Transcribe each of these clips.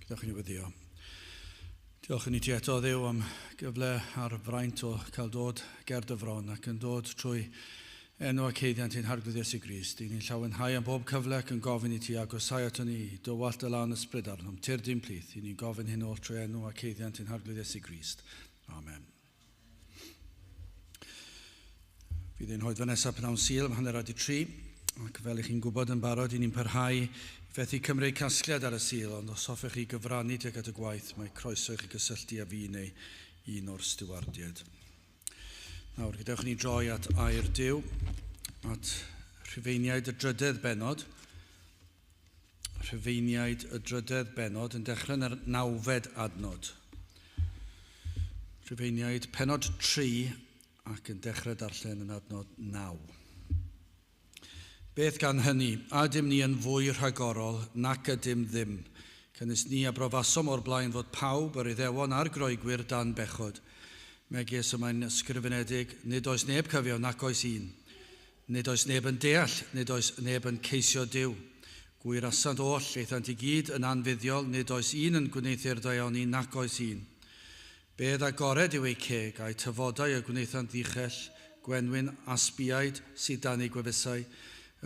Gadewch i ni weddio. Diolch i ni ti eto, Dduw, am gyfle a'r fraint o cael dod ger dy fron ac yn dod trwy enw ac haeddiant ein Harglwydd Iesu Grist. I ni'n llawenhau am bob cyfle ac yn gofyn i ti agosau ato ni, dywallt dy lan ysbryd arnom, tyrd i'n plith. I ni'n gofyn hyn oll trwy enw ac haeddiant ein Harglwydd Iesu Grist. Amen. Fydd ein hoedfa nesaf pnawn Sul am 2:30, ac fel i chi'n gwybod yn barod, i ni'n parhau i fethu cymryd casgliad ar y Sul, ond os hoffech chi gyfrannu tuag at y gwaith, mae croeso i chi gysylltu â fi neu un o'r stiwardiaid. Nawr, gadewch i ni droi at air Duw, at Rhufeiniaid y drydedd bennod. Rhufeiniaid y drydedd bennod yn dechrau yn yr nawfed adnod. Rhufeiniaid pennod 3 ac yn dechrau darllen yn adnod 9. Beth gan hynny, a ydym ni yn fwy rhagorol nac ydym ddim? Canys ni a brofasom o'r blaen fod pawb, yr Iddewon a'r Groegwyr, dan bechod. Megis y mae'n ysgrifenedig, nid oes neb cyfiawn nac oes un. Nid oes neb yn deall, nid oes neb yn ceisio Duw. Gwyrasant oll, aethant i gyd yn anfuddiol, nid oes un yn gwneuthur daioni nac oes un. Bedd agored yw eu ceg, a'u tafodau y gwnaethant ddichell, gwenwyn asbiaid sydd dan eu gwefusau,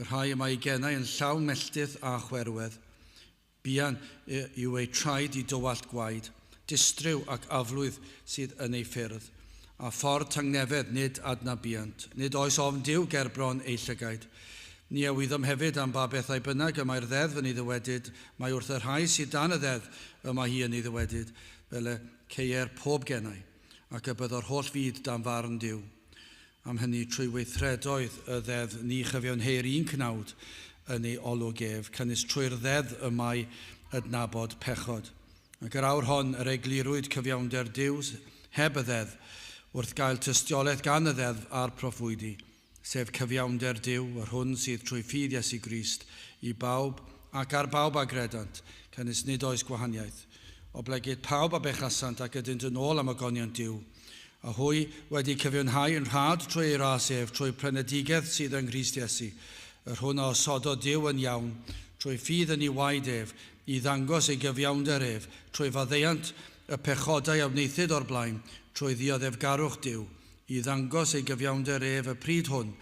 y rhai y mae eu genau yn llawn melltith a chwerwedd. Buan yw eu traed i dywallt gwaed, distryw ac aflwydd sydd yn eu ffyrdd, a ffordd tangnefedd nid adnabuant. Nid oes ofn Duw gerbron eu llygaid. Ni a wyddom hefyd am ba bethau bynnag y mae'r ddeddf yn ei ddywedyd, mai wrth y rhai sydd dan y ddeddf y mae hi yn ei ddywedyd, fel y ceir pob genau, ac y byddo'r holl fyd dan farn Duw. Am hynny, trwy weithredoedd y ddeddf ni chyfiawnheir un cnawd yn ei olwg ef, canys trwy'r ddeddf y mae ydnabod pechod. Ac yr awr hon yr eglurwyd cyfiawnder Duw heb y ddeddf, wrth gael tystiolaeth gan y ddeddf a'r proffwydi, sef cyfiawnder Duw, yr hwn sydd trwy ffydd Iesu Grist i bawb ac ar bawb a gredant, canys nid oes gwahaniaeth. Oblegid pawb a bechasant ac ydynt yn ôl am ogoniant Duw, A hwy wedi cyfiawnhau yn rhad trwy ei ras ef, trwy prynedigaeth sydd yng Nghrist Iesu, yr hwn a osododd Duw yn iawn, trwy ffydd yn ei waed ef, i ddangos ei gyfiawnder ef, trwy faddeuant y pechodau a wnaethid o'r blaen, trwy ddioddefgarwch Duw, i ddangos ei gyfiawnder ef y pryd hwn,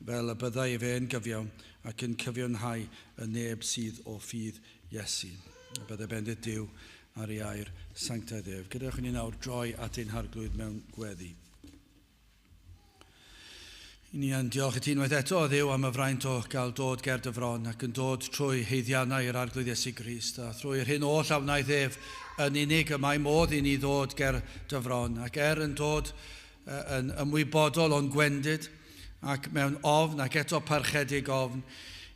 fel y byddai efe yn gyfiawn, ac yn cyfiawnhau y neb sydd o ffydd Iesu. Y byddai bendith Duw ar ei air sanctaidd ef. Gadewch i ni nawr droi at ein Harglwydd mewn gweddi. I ni yn diolch i ti unwaith eto, o Dduw, am y fraint o gael dod ger dy fron ac yn dod trwy haeddiannau yr Arglwydd Iesu Grist a thrwy yr hyn oll a wnaeth ef yn unig y mae modd i ni ddod ger dy fron ac er yn dod yn ymwybodol o'n gwendid ac mewn ofn ac eto parchedig ofn,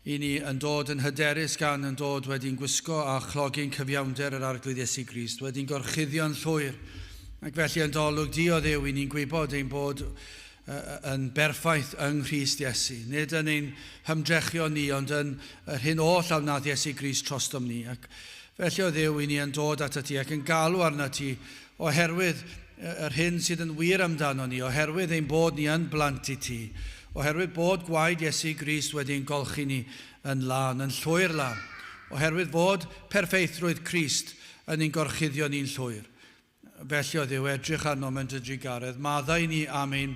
i ni yn dod yn hyderus gan yn dod wedi'n gwisgo â chlogyn cyfiawnder yr Arglwydd Iesu Grist, wedi'n gorchuddio'n llwyr. Ac felly yn dolwg di o Dduw, i ni'n gwybod ein bod yn berffaith yng Nghrist Iesu. Nid yn ein hymdrechion ni, ond yn yr hyn oll a wnaeth Iesu Grist trostom ni. Ac felly o Dduw, i ni yn dod atat ti ac yn galw arnat ti oherwydd yr hyn sydd yn wir amdano ni, oherwydd ein bod ni yn blant i ti, oherwydd bod gwaed Iesu Grist wedi ein golchi ni yn lân, yn llwyr lân, oherwydd fod perffeithrwydd Crist yn ein gorchuddio ni'n llwyr. Felly, o Dduw, edrych arnom yn dy drugaredd, maddau ni am ein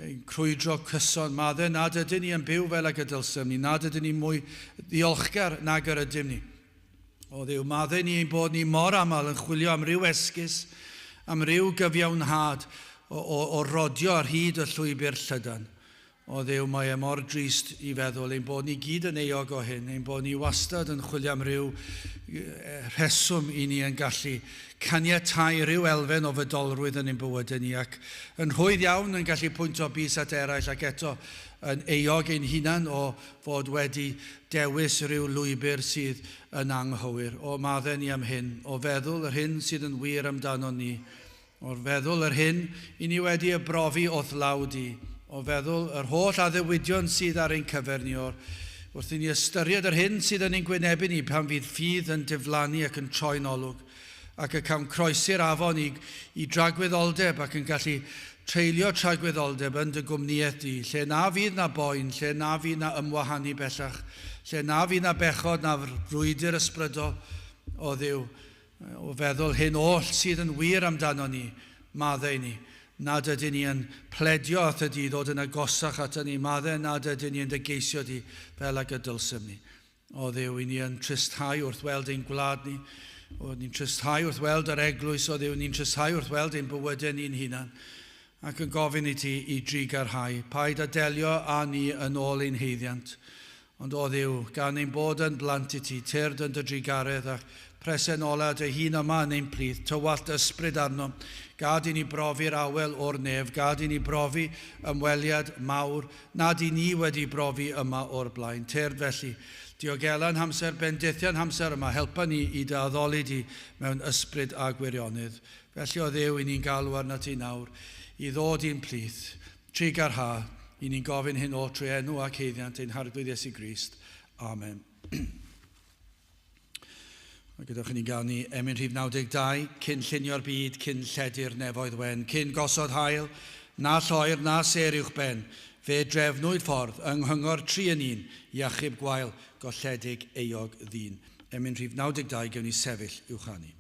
ein crwydro cyson, maddau nad ydyn ni yn byw fel ag y dylsem ni, nad ydyn ni mwy ddiolchgar nag yr ydym ni. O Dduw, maddau ni ein bod ni mor aml yn chwilio am ryw esgus, am ryw gyfiawnhad o, o, o rodio ar hyd y llwybr llydan. O Dduw, mae e mor drist i feddwl ein bod ni gyd yn euog o hyn, ein bod ni wastad yn chwilio am ryw rheswm i ni yn gallu caniatáu rhyw elfen o fydolrwydd yn ein bywydau ni ac yn rhwydd iawn yn gallu pwynto bys at eraill ac eto yn euog ein hunan o fod wedi dewis rhyw lwybr sydd yn anghywir. O, madde ni am hyn, o feddwl yr hyn sydd yn wir amdanon ni, o'r feddwl yr hyn i ni wedi y brofi o'th law di, o feddwl yr holl addewidion sydd ar ein cyfer ni, o'r wrth i ni ystyried yr hyn sydd yn ein gwynebu ni pan fydd ffydd yn diflannu ac yn troi'n olwg, ac y cawn croesi'r afon i, i dragwyddoldeb ac yn gallu treulio tragwyddoldeb yn dy gwmnïaeth di, lle na fydd na boen, lle na fydd na ymwahanu bellach, lle na fydd na bechod na frwydr ysbrydol, o Dduw. O feddwl hyn oll sydd yn wir amdano ni, maddau ni, nad ydyn ni yn pledio at y di ddod yn agosach at ni, maddau nad ydyn ni yn dy geisio di fel ag y dylsym ni. O Dduw, i ni yn tristhau wrth weld ein gwlad ni, o ni'n tristhau wrth weld yr eglwys, o Dduw, ni'n tristhau wrth weld ein bywydau ni'n hunan, ac yn gofyn i ti i drugarhau, paid â delio â ni yn ôl ein haeddiant. Ond o Dduw, gan ein bod yn blant i ti, tyrd yn dy drugaredd a'ch presenola dy hun yma yn ein plith, tywallt ysbryd arno, gad i ni brofi'r awel o'r nef, gad i ni brofi ymweliad mawr nad i ni wedi brofi yma o'r blaen. Tyrd felly, diogela'n hamser, bendithia'n hamser yma, helpa ni i dy addoli di mewn ysbryd a gwirionedd. Felly o Dduw, i ni'n galw arnat ti nawr, i ddod i'n plith, trugarha, i ni'n gofyn hyn oll trwy enw ac haeddiant ein Harglwydd Iesu Grist. Amen. A gadewch i ni ganu emyn rhif 92, cyn llunio'r byd, cyn lledu'r nefoedd wen, cyn gosod haul, na lloer, na sêr uwch ben, fe drefnwyd ffordd yng nghyngor tri yn un i achub gwael golledig euog ddyn. Emyn rhif 92, gewn ni sefyll i'w chanu.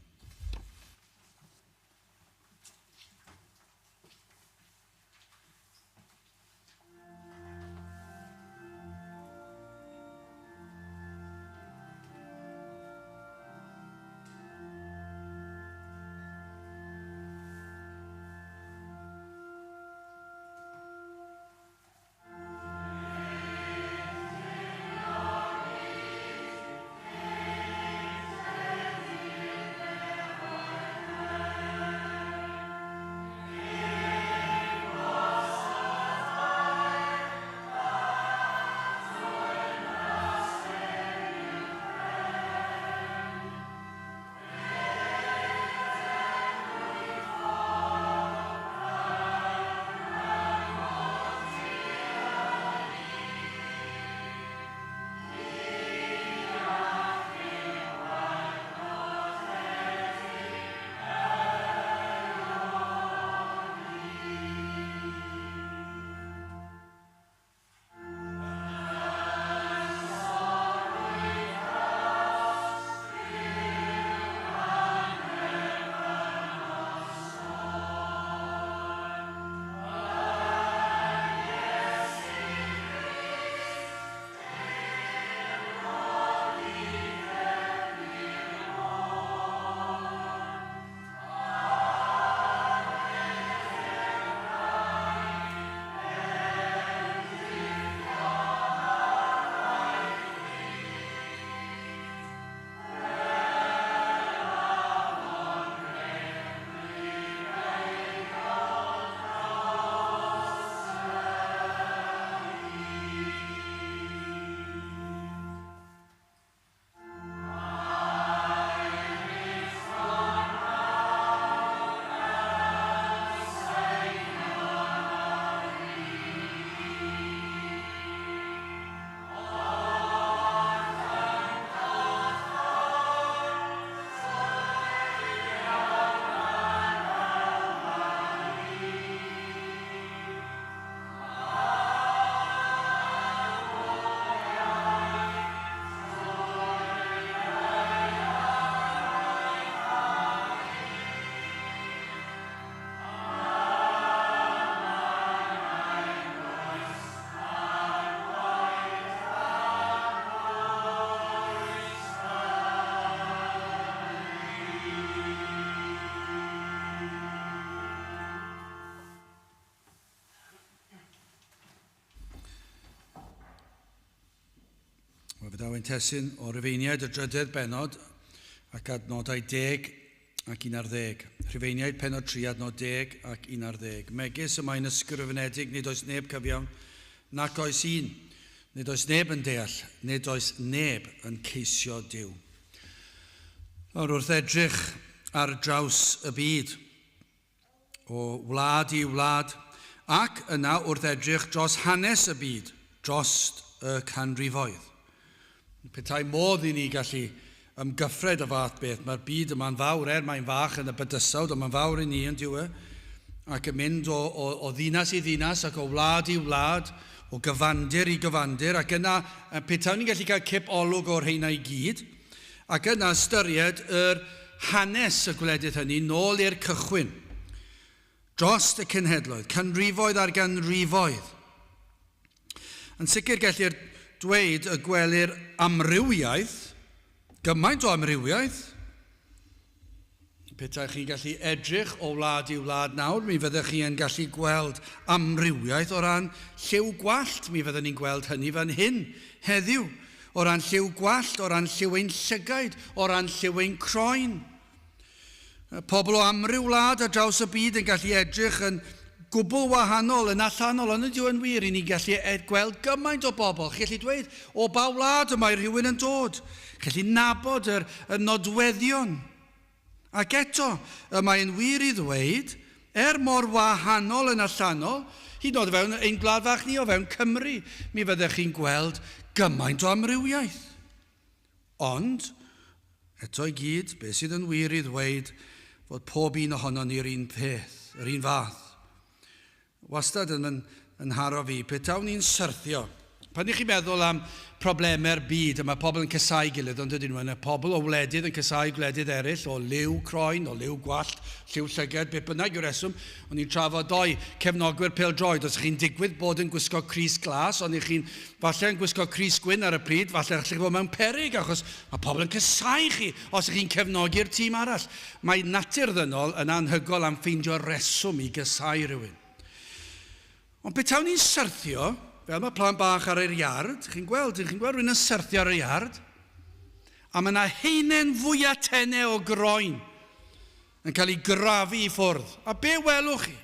Wel, fe daw ein testun o Rufeiniaid y drydedd bennod ac adnodau 10 ac 11. Rhufeiniaid pennod 3 adnod 10 ac 11. Megis y mae'n ysgrifenedig, nid oes neb cyfiawn, nac oes un. Nid oes neb yn deall, nid oes neb yn ceisio Duw. Nawr, wrth edrych ar draws y byd, o wlad i wlad, ac yna wrth edrych dros hanes y byd, dros y canrifoedd. Petai modd i ni gallu ymgyffred y fath beth, mae'r byd yma'n fawr, er mae'n fach yn y bydysawd, ond mae'n fawr i ni yn dyw e, ac yn mynd o, o, o ddinas i ddinas ac o wlad i wlad, o gyfandir i gyfandir, ac yna, petawn ni'n gallu cael cip olwg o'r rheina i gyd, ac yna ystyried yr hanes y gwledydd hynny nôl i'r cychwyn, dros y cenhedloedd, canrifoedd ar ganrifoedd. Yn sicr gellir dweud y gwelir amrywiaeth, gymaint o amrywiaeth. Petai chi'n gallu edrych o wlad i wlad nawr, mi fyddech chi yn gallu gweld amrywiaeth o ran lliw gwallt. Mi fyddwn ni'n gweld hynny fan hyn heddiw. O ran lliw gwallt, o ran lliw ein llygaid, o ran lliw ein croen. Pobl o amryw wlad ar draws y byd yn gallu edrych yn gwbl wahanol, yn allanol, ond ydyw yn wir i ni'n gallu gweld gymaint o bobl. Chi'n gallu dweud o ba wlad y mae rhywun yn dod. Chi'n gallu nabod yr, y nodweddion. Ac eto, y mae'n wir i ddweud, er mor wahanol yn allanol, hyd yn oed o fewn ein gwlad fach ni, o fewn Cymru, mi fyddech chi'n gweld gymaint o amrywiaeth. Ond, eto i gyd, beth sydd yn wir i ddweud fod pob un ohonon ni'r un peth, yr un fath. Wastad yn, yn, yn nharo fi, petawn i'n syrthio. Pan ych chi'n meddwl am problemau'r byd, a mae pobl yn casau gilydd, ond ydyn nhw, yna pobl o wledydd yn casau gwledydd eraill, o liw croen, o liw gwallt, lliw llygad, beth bynnag yw'r reswm. O'n i'n trafod doi cefnogwyr pêl-droed, os ych chi'n digwydd bod yn gwisgo crys glas, ond ych chi'n falle yn gwisgo crys gwyn ar y pryd, falle allech chi fod mewn peryg, achos mae pobl yn casau chi os ych chi'n cefnogi'r tîm arall. Mae natur ddynol yn anhygoel am ffeindio reswm i gasau rhywun. Ond petawn i'n syrthio, fel mae plant bach ar yr iard, chi'n gweld, chi'n gweld rhywun yn syrthio ar yr iard, a mae yna heinen fwyaf tene o groen yn cael ei grafu i ffwrdd. A be welwch chi?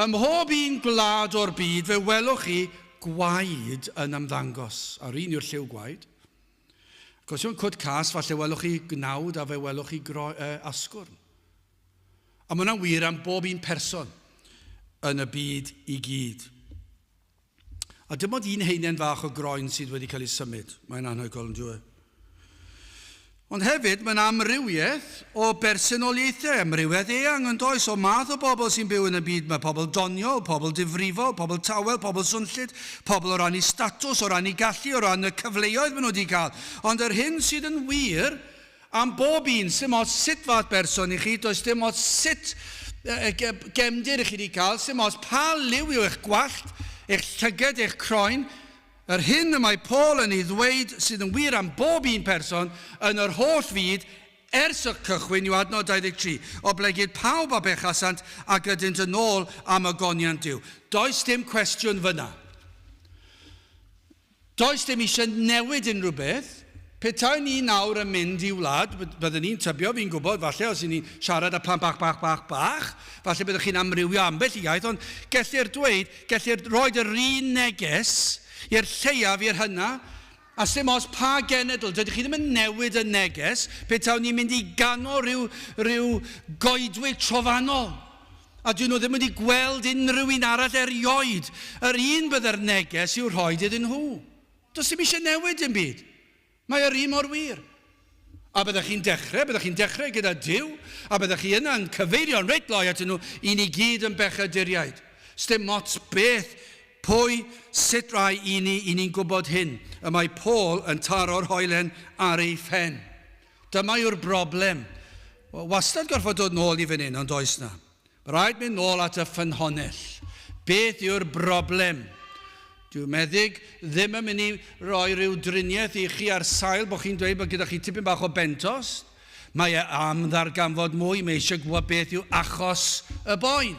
Ym mhob un gwlad o'r byd fe welwch chi gwaed yn ymddangos. A'r un yw'r lliw gwaed. Ac os yw'n cwt cas, falle welwch chi gnawd a fe welwch chi gro, eh, asgwrn. A mae hwnna'n wir am bob un person yn y byd i gyd. A dim ond un haenen fach o groen sydd wedi cael ei symud. Mae'n anhygoel yn dyw e? Ond hefyd, mae'n amrywiaeth o bersonoliaethau, amrywiaeth eang yn does, o math o bobl sy'n byw yn y byd. Mae pobl doniol, pobl difrifol, pobl tawel, pobl swnllyd, pobl o ran eu statws, o ran eu gallu, o ran y cyfleoedd maen nhw wedi cael. Ond yr hyn sydd yn wir am bob un, sim ots sut fath berson i chi, does dim ots sut gefndir i chi wedi cael, sim ots pa liw yw eich gwallt, eich llyged, eich croen, Yr hyn y mae Paul yn ei ddweud sydd yn wir am bob un person yn yr holl fyd ers y cychwyn yw adnod 23, Oblegid pawb a bechasant ac ydynt yn ôl am ogoniant Duw. Does dim cwestiwn fyna. Does dim eisiau newid unrhyw beth. Petai ni nawr yn mynd i wlad, byddwn ni'n tybio, fi'n gwybod, falle os y'n ni'n siarad â plant bach, bach, bach, bach, falle byddwch chi'n amrywio ambell i iaith, ond gellir dweud, gellir rhoi yr un neges i'r lleiaf i'r hynna, a sdim ots pa genedl, dydych chi ddim yn newid y neges petawn ni'n mynd i ganol rhyw, rhyw goedwig trofannol, a dyn nhw ddim wedi gweld unrhyw un arall erioed, yr un bydde'r neges i'w rhoi iddyn nhw. Does dim eisiau newid dim byd. Mae yr un mor wir. A byddech chi'n dechrau, byddech chi'n dechrau gyda Duw, a byddech chi yna'n cyfeirio'n reit gloi atyn nhw, i ni gyd yn bechaduriaid. Sdim ots beth, pwy, sut rai i ni, i ni'n gwybod hyn. Y mae Paul yn taro'r hoelen ar ei phen. Dyma yw'r broblem. Wastad gorfod dod nôl i fan hyn, ond oes na. Rhaid mynd nôl at y ffynhonnell. Beth yw'r broblem? Dyw meddyg ddim yn mynd i roi rhyw driniaeth i chi ar sail bod chi'n dweud bod gyda chi tipyn bach o bentost. Mae e am ddarganfod mwy, mae eisiau gwybod beth yw achos y boen.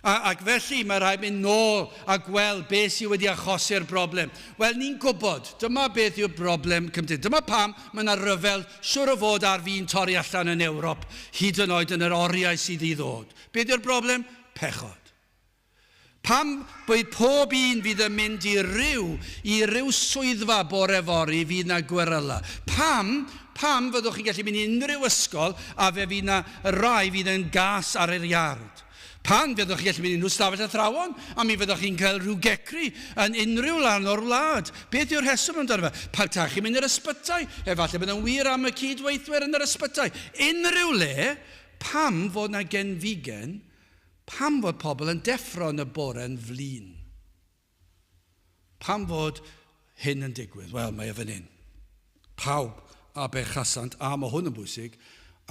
A, ac felly mae rhaid mynd nôl a gweld beth sydd wedi achosi'r broblem. Wel, ni'n gwybod, dyma beth yw'r broblem cymdeithasol. Dyma pam mae yna ryfel siwr o fod ar fin torri allan yn Ewrop, hyd yn oed yn yr oriau sydd i ddod. Beth yw'r broblem? Pechod. Pam bydd pob un fydd yn mynd i ryw, i ryw swyddfa bore fory fydd na gweryla? Pam, pam fyddwch chi'n gallu mynd i unrhyw ysgol a fe fydd na rai fydd yn gas ar yr iard? Pan fyddwch chi'n gallu mynd i unrhyw stafell athrawon a mi fyddwch chi'n cael rhyw gecru yn unrhyw lan o'r wlad. Beth yw'r rheswm amdano fe? Pan ta chi'n mynd i'r ysbytai, efallai bydd yn wir am y cyd-weithwyr yn yr ysbytai. Unrhyw le, pam fod na genfigen, pam fod pobl yn deffro yn y bore'n flin? Pam fod hyn yn digwydd? Wel, mae e fan hyn. Pawb a bechasant, a mae hwn yn bwysig,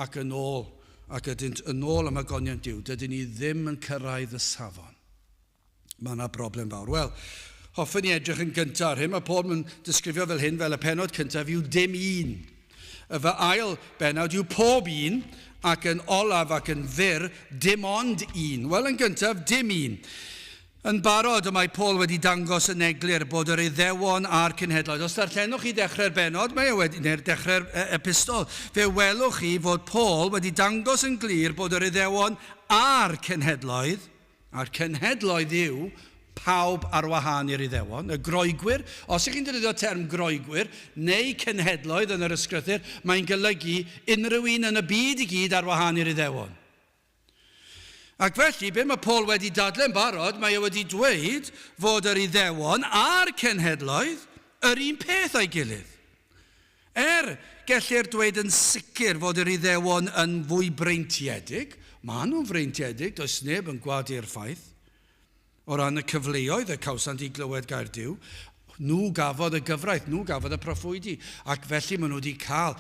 ac yn ôl ac ydynt yn ôl am ogoniant Duw. Dydyn ni ddim yn cyrraedd y safon. Mae yna broblem fawr. Wel, hoffwn i edrych yn gyntaf ar hyn. Mae Paul yn disgrifio fel hyn, fel y penod cyntaf yw dim un. Y fy ail bennawd yw pob un, ac yn olaf ac yn fyr, dim ond un. Wel, yn gyntaf, dim un. Yn barod y mae Paul wedi dangos yn eglur bod yr Iddewon a'r cenhedloedd. Os darllenwch chi ddechrau'r bennod, mae e wedi, neu'r dechrau'r epistol, fe welwch chi fod Paul wedi dangos yn glir bod yr Iddewon a'r cenhedloedd, a'r cenhedloedd yw pawb ar wahân i'r Iddewon, y Groegwyr, os ych chi'n defnyddio term Groegwyr neu cenhedloedd yn yr ysgrythur, mae'n golygu unrhyw un yn y byd i gyd ar wahân i'r Iddewon. Ac felly, be mae Paul wedi dadlau'n barod, mae e wedi dweud fod yr Iddewon a'r cenhedloedd yr un peth a'i gilydd. Er, gellir dweud yn sicr fod yr Iddewon yn fwy breintiedig, maen nhw'n freintiedig, does neb yn gwadu'r ffaith, o ran y cyfleoedd y cawsant i glywed gair Duw, nhw gafodd y gyfraith, nhw gafodd y proffwydi, ac felly maen nhw wedi cael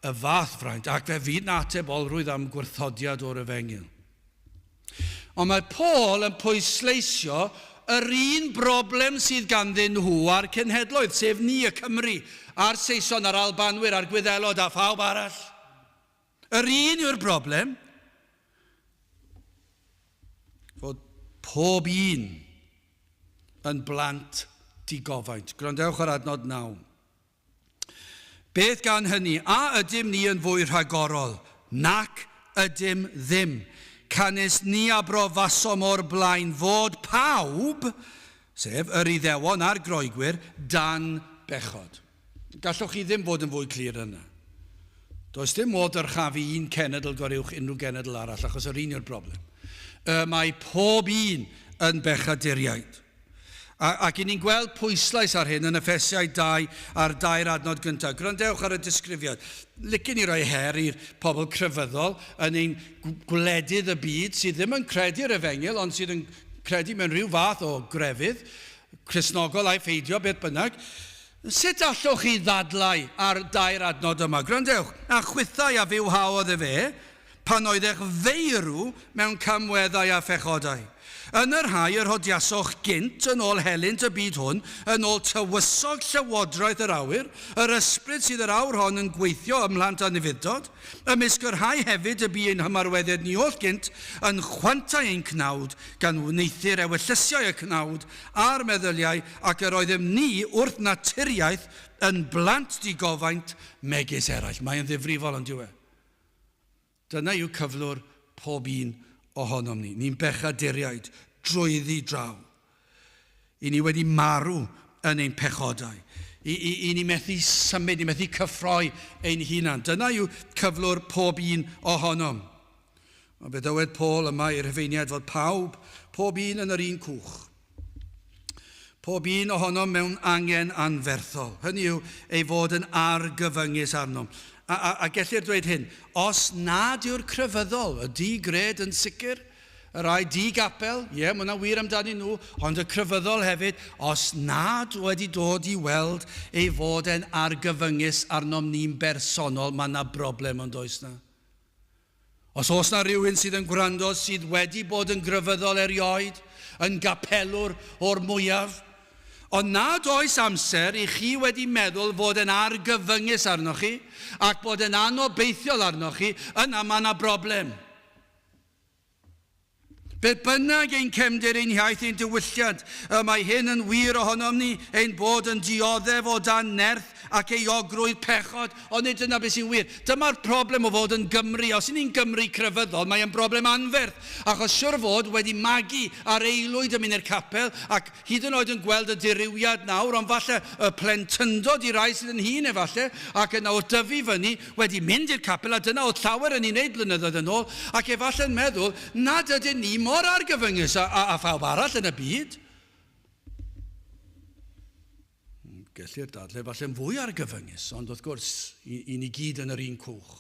y fath fraint, ac fe fydd 'na atebolrwydd am gwrthodiad o'r efengyl. Ond mae Paul yn pwysleisio yr un broblem sydd ganddyn nhw a'r cenhedloedd, sef ni, y Cymry, a'r Saeson, a'r Albanwyr, a'r Gwyddelod, a phawb arall. Yr un yw'r broblem, fod pob un yn blant digofaint. Gwrandewch ar adnod 9. Beth gan hynny? A ydym ni yn fwy rhagorol? Nac ydym ddim. Canys ni a brofasom o'r blaen fod pawb, sef yr Iddewon a'r Groegwyr, dan bechod. Gallwch chi ddim fod yn fwy clir na 'na. Does dim modd dyrchafu un cenedl goruwch unrhyw genedl arall, achos yr un yw'r broblem. Y mae pob un yn bechaduriaid. A, ac i ni'n gweld pwyslais ar hyn yn Effesiaid 2 a'r dair adnod gyntaf. Gwrandewch ar y disgrifiad. Licen i roi her i'r pobl crefyddol yn ein gwledydd y byd sydd ddim yn credu'r efengyl ond sydd yn credu mewn rhyw fath o grefydd, Cristnogol ai pheidio, beth bynnag. Sut allwch chi ddadlau ar dair adnod yma? Gwrandewch, a chwithau a fywhaodd efe, pan oeddech feirw mewn camweddau a phechodau. Yn y rhai yr hodiasoch gynt yn ôl helynt y byd hwn, yn ôl tywysog llywodraeth yr awyr, yr ysbryd sydd yr awr hon yn gweithio ym mhlant anufudd-dod, ymysg y rhai hefyd y bu ein hymarwedded ni oll gynt, yn chwantau ein cnawd, gan wneuthur ewyllysiau y cnawd a'r meddyliau, ac yr oeddem ni wrth naturiaeth yn blant digofaint megis eraill. Mae yn ddifrifol, on'd yw e? Dyna yw cyflwr pob un ohonom ni. Ni'n bechaduriaid drwyddi draw. I ni wedi marw yn ein pechodau. I, i, i ni methu symud, ni methu cyffroi ein hunan. Dyna yw cyflwr pob un ohonom. Ond fe ddywed Paul yma i'r Rhufeiniaid fod pawb, pob un yn yr un cwch. Pob un ohonom mewn angen anferthol. Hynny yw, ei fod yn argyfyngus arnom. A, a, a gellir dweud hyn, os nad yw'r crefyddol, y di-gred yn sicr, y rhai di-gapel, ie, yeah, mae hwnna'n wir amdanyn nhw, ond y crefyddol hefyd, os nad wedi dod i weld ei fod e'n argyfyngus arnom ni'n bersonol, mae yna broblem ond oes na. Os oes 'na rywun sydd yn gwrando sydd wedi bod yn grefyddol erioed, yn gapelwr o'r mwyaf, ond nad oes amser i chi wedi meddwl fod yn argyfyngus arnoch chi ac bod yn anobeithiol arnoch chi, yna mae 'na broblem. Beth bynnag ein cefndir, ein hiaith, ein diwylliant, y mae hyn yn wir ohonom ni, ein bod yn dioddef o dan nerth ac euogrwydd pechod, ond nid dyna beth sy'n wir. Dyma'r problem o fod yn Gymry. Os y'n ni'n Gymry crefyddol, mae e'n broblem anferth, achos siwr o fod wedi magu ar aelwyd yn mynd i'r capel, ac hyd yn oed yn gweld y dirywiad nawr, ond falle y plentyndod i rai sydd yn hŷn efalle, ac yna wrth dyfu fyny, wedi mynd i'r capel, a dyna oedd llawer yn ei wneud blynyddoedd yn ôl, ac efallai'n meddwl nad ydyn ni mor argyfyngus â, â, â phawb arall yn y byd. Gellir dadlau efallai'n fwy argyfyngus, ond wrth gwrs, i, i ni gyd yn yr un cwch.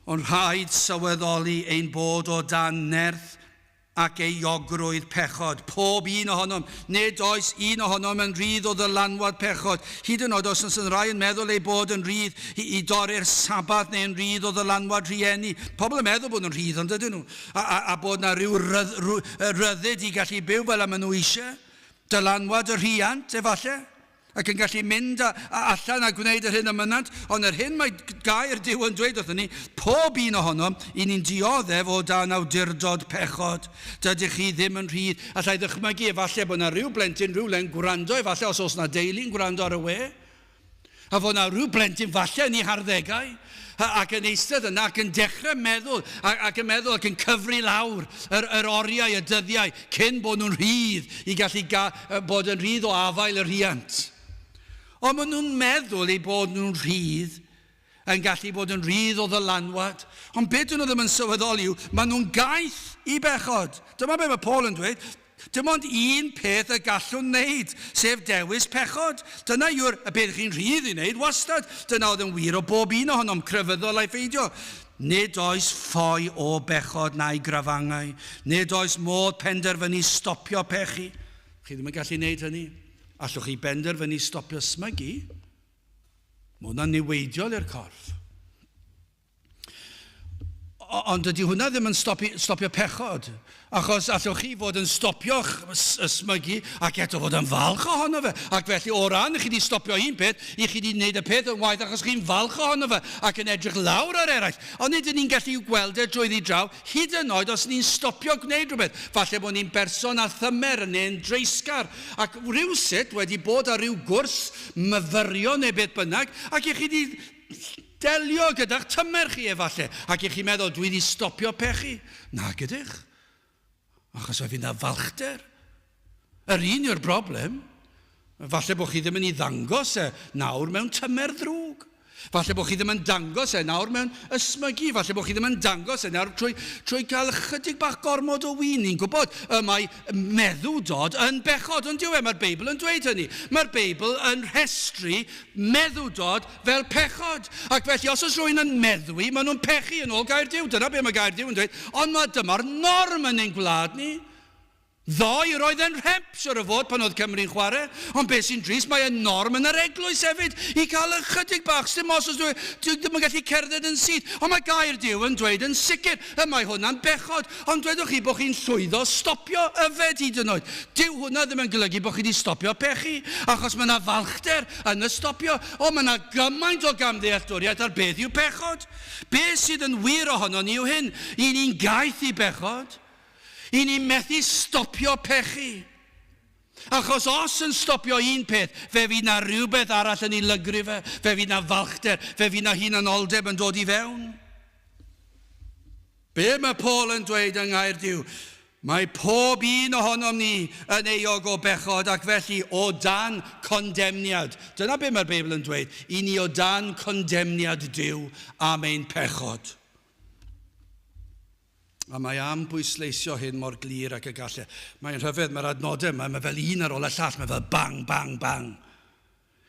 Ond rhaid sylweddoli ein bod o dan nerth ac euogrwydd pechod. Pob un ohonom. Nid oes un ohonom yn rhydd o ddylanwad pechod. Hyd yn oed os oes yn rhai yn meddwl eu bod yn rhydd i, i dorri'r Sabath neu yn rhydd o ddylanwad rhieni. Pobl yn meddwl bod nhw'n rhydd, ond ydyn nhw. A, a, a bod na rhyw rydd, rhyddid i gallu byw fel y maen nhw eisiau. Dylanwad y rhiant, efallai ac yn gallu mynd a, a allan a gwneud yr hyn y mynnant, ond yr hyn mae gair Duw yn dweud wrthyn ni, pob un ohonom, i ni'n dioddef o dan awdurdod pechod. Dydych chi ddim yn rhydd. Allai ddychmygu efallai bod yna rhyw blentyn rhywle'n gwrando, efallai os oes yna deulu'n gwrando ar y we, a fod yna rhyw blentyn falle yn ei harddegau, ac yn eistedd yna ac yn dechrau meddwl ac yn meddwl ac yn cyfri lawr yr, yr oriau, y dyddiau, cyn bod nhw'n rhydd i gallu ga, bod yn rhydd o afael y rhiant. Ond maen nhw'n meddwl eu bod nhw'n rhydd, yn gallu bod yn rhydd o ddylanwad. Ond beth dyn nhw ddim yn sylweddoli yw, maen nhw'n gaeth i bechod. Dyma beth mae Paul yn dweud. Dim ond un peth y gallwn wneud, sef dewis pechod. Dyna yw'r y beth chi'n rhydd i wneud wastad. Dyna oedd yn wir o bob un ohonom, crefyddol ai pheidio. Nid oes ffoi o bechod na'i grafangau. Nid oes modd penderfynu stopio pechu. Chi ddim yn gallu wneud hynny. Allwch chi benderfynu stopio smygu? Mae hwnna'n niweidiol i'r corff. Ond dydy hwnna ddim yn stopi, stopio pechod, achos allwch chi fod yn stopio ysmygu ac eto fod yn falch ohono fe. Ac felly o ran chi wedi stopio un peth, i chi wedi gwneud y peth yn waith achos chi'n falch ohono fe ac yn edrych lawr ar eraill. Ond nid ydyn ni'n gallu gweld e drwyddi draw, hyd yn oed os ni'n stopio gwneud rhywbeth. Falle bod ni'n berson â thymer neu'n dreisgar ac rhywsut wedi bod ar ryw gwrs myfyrio neu beth bynnag ac i chi wedi Delio gyda'ch tymer chi efalle, ac i chi meddwl, dwi wedi stopio pechu. Nag ydych. Achos fe fydd 'na falchder. Yr un yw'r broblem. Falle bod chi ddim yn ei ddangos e nawr mewn tymer ddrwg. Falle bod chi ddim yn dangos e nawr mewn ysmygu. Falle bod chi ddim yn dangos e nawr trwy, trwy gael ychydig bach gormod o win. Ni'n gwybod y mae meddwdod yn bechod, ond dyw e? Mae'r Beibl yn dweud hynny. Mae'r Beibl yn rhestru meddwdod fel pechod. Ac felly, os oes rhywun yn meddwi, maen nhw'n pechu yn ôl gair Duw. Dyna be mae gair Duw yn dweud. Ond mae dyma'r norm yn ein gwlad ni. Ddoe, roedd e'n rhemp, siwr o fod, pan oedd Cymru'n chwarae. Ond beth sy'n drist, mae e'n norm yn yr eglwys hefyd, i cael ychydig bach, sdim os os dwi, dwi ddim yn gallu cerdded yn syth. Ond mae gair Duw yn dweud yn sicr, y mae hwnna'n bechod. Ond dwedwch chi bod chi'n llwyddo stopio yfed hyd yn oed. Dyw hwnna ddim yn golygu bod chi wedi stopio pechu, achos mae yna falchder yn y stopio. O, mae yna gymaint o gamddealltwriaeth ar beth yw pechod. Beth sydd yn wir ohono ni yw hyn, i ni'n gaeth i bechod. I ni'n methu stopio pechu. Achos os yn stopio un peth, fe fydd na rhywbeth arall yn ei lygru fe, fe fydd na falchder, fe fydd na hunanoldeb yn dod i fewn. Be mae Paul yn dweud yng Nghaer Duw? Mae pob un ohonom ni yn euog o bechod ac felly o dan condemniad. Dyna be mae'r Beibl yn dweud, i ni o dan condemniad Duw am ein pechod. A mae am bwysleisio hyn mor glir ac y gall e. Mae'n rhyfedd, mae'r adnodau yma, mae fel un ar ôl y llall, mae fel bang, bang, bang.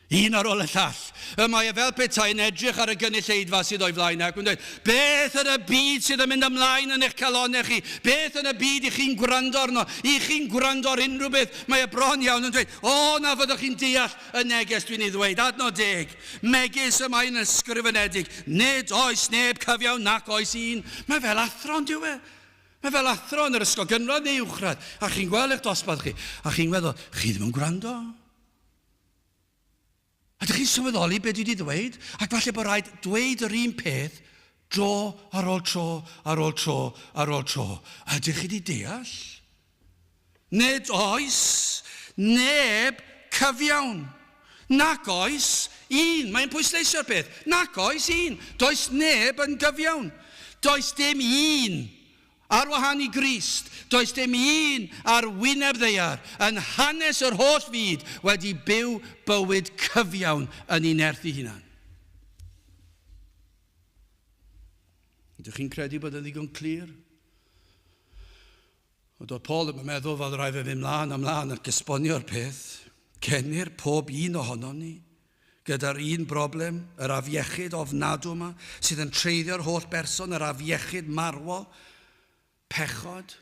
Un ar ôl y llall. Y mae e fel petai'n edrych ar y gynulleidfa sydd o'i flaen ac yn dweud, beth yn y byd sydd yn mynd ymlaen yn eich calonnau chi? Beth yn y byd i chi'n gwrando arno? I chi'n gwrando ar unrhyw beth? Mae e bron iawn yn dweud, o na fyddwch chi'n deall y neges dwi'n ei ddweud. Adnod deg. Megis y mae'n ysgrifenedig, nid oes neb cyfiawn nac oes un. Mae fel athro, on'd yw e? Mae fel athro yn yr ysgol gynradd neu uwchradd, a chi'n gweld eich dosbarth chi, a chi'n meddwl, chi ddim yn gwrando. Ydych chi'n sylweddoli beth dwi wedi ddweud? Ac falle bod rhaid dweud yr un peth dro ar ôl tro ar ôl tro ar ôl tro. Ydych chi wedi deall? Nid oes neb cyfiawn. Nac oes un. Mae'n pwysleisio'r peth. Nac oes un. Does neb yn gyfiawn. Does dim un ar wahân i Grist. Does dim un ar wyneb ddaear yn hanes yr holl fyd wedi byw bywyd cyfiawn yn ei nerth ei hunan. Ydych chi'n credu bod yn ddigon clir? Ond doedd Paul ddim yn meddwl fod rhaid fe fynd mlaen a mlaen ac esbonio'r peth. Cenir pob un ohonom ni gyda'r un broblem, yr afiechyd ofnadw yma, sydd yn treiddio'r holl berson, yr afiechyd marwol, pechod.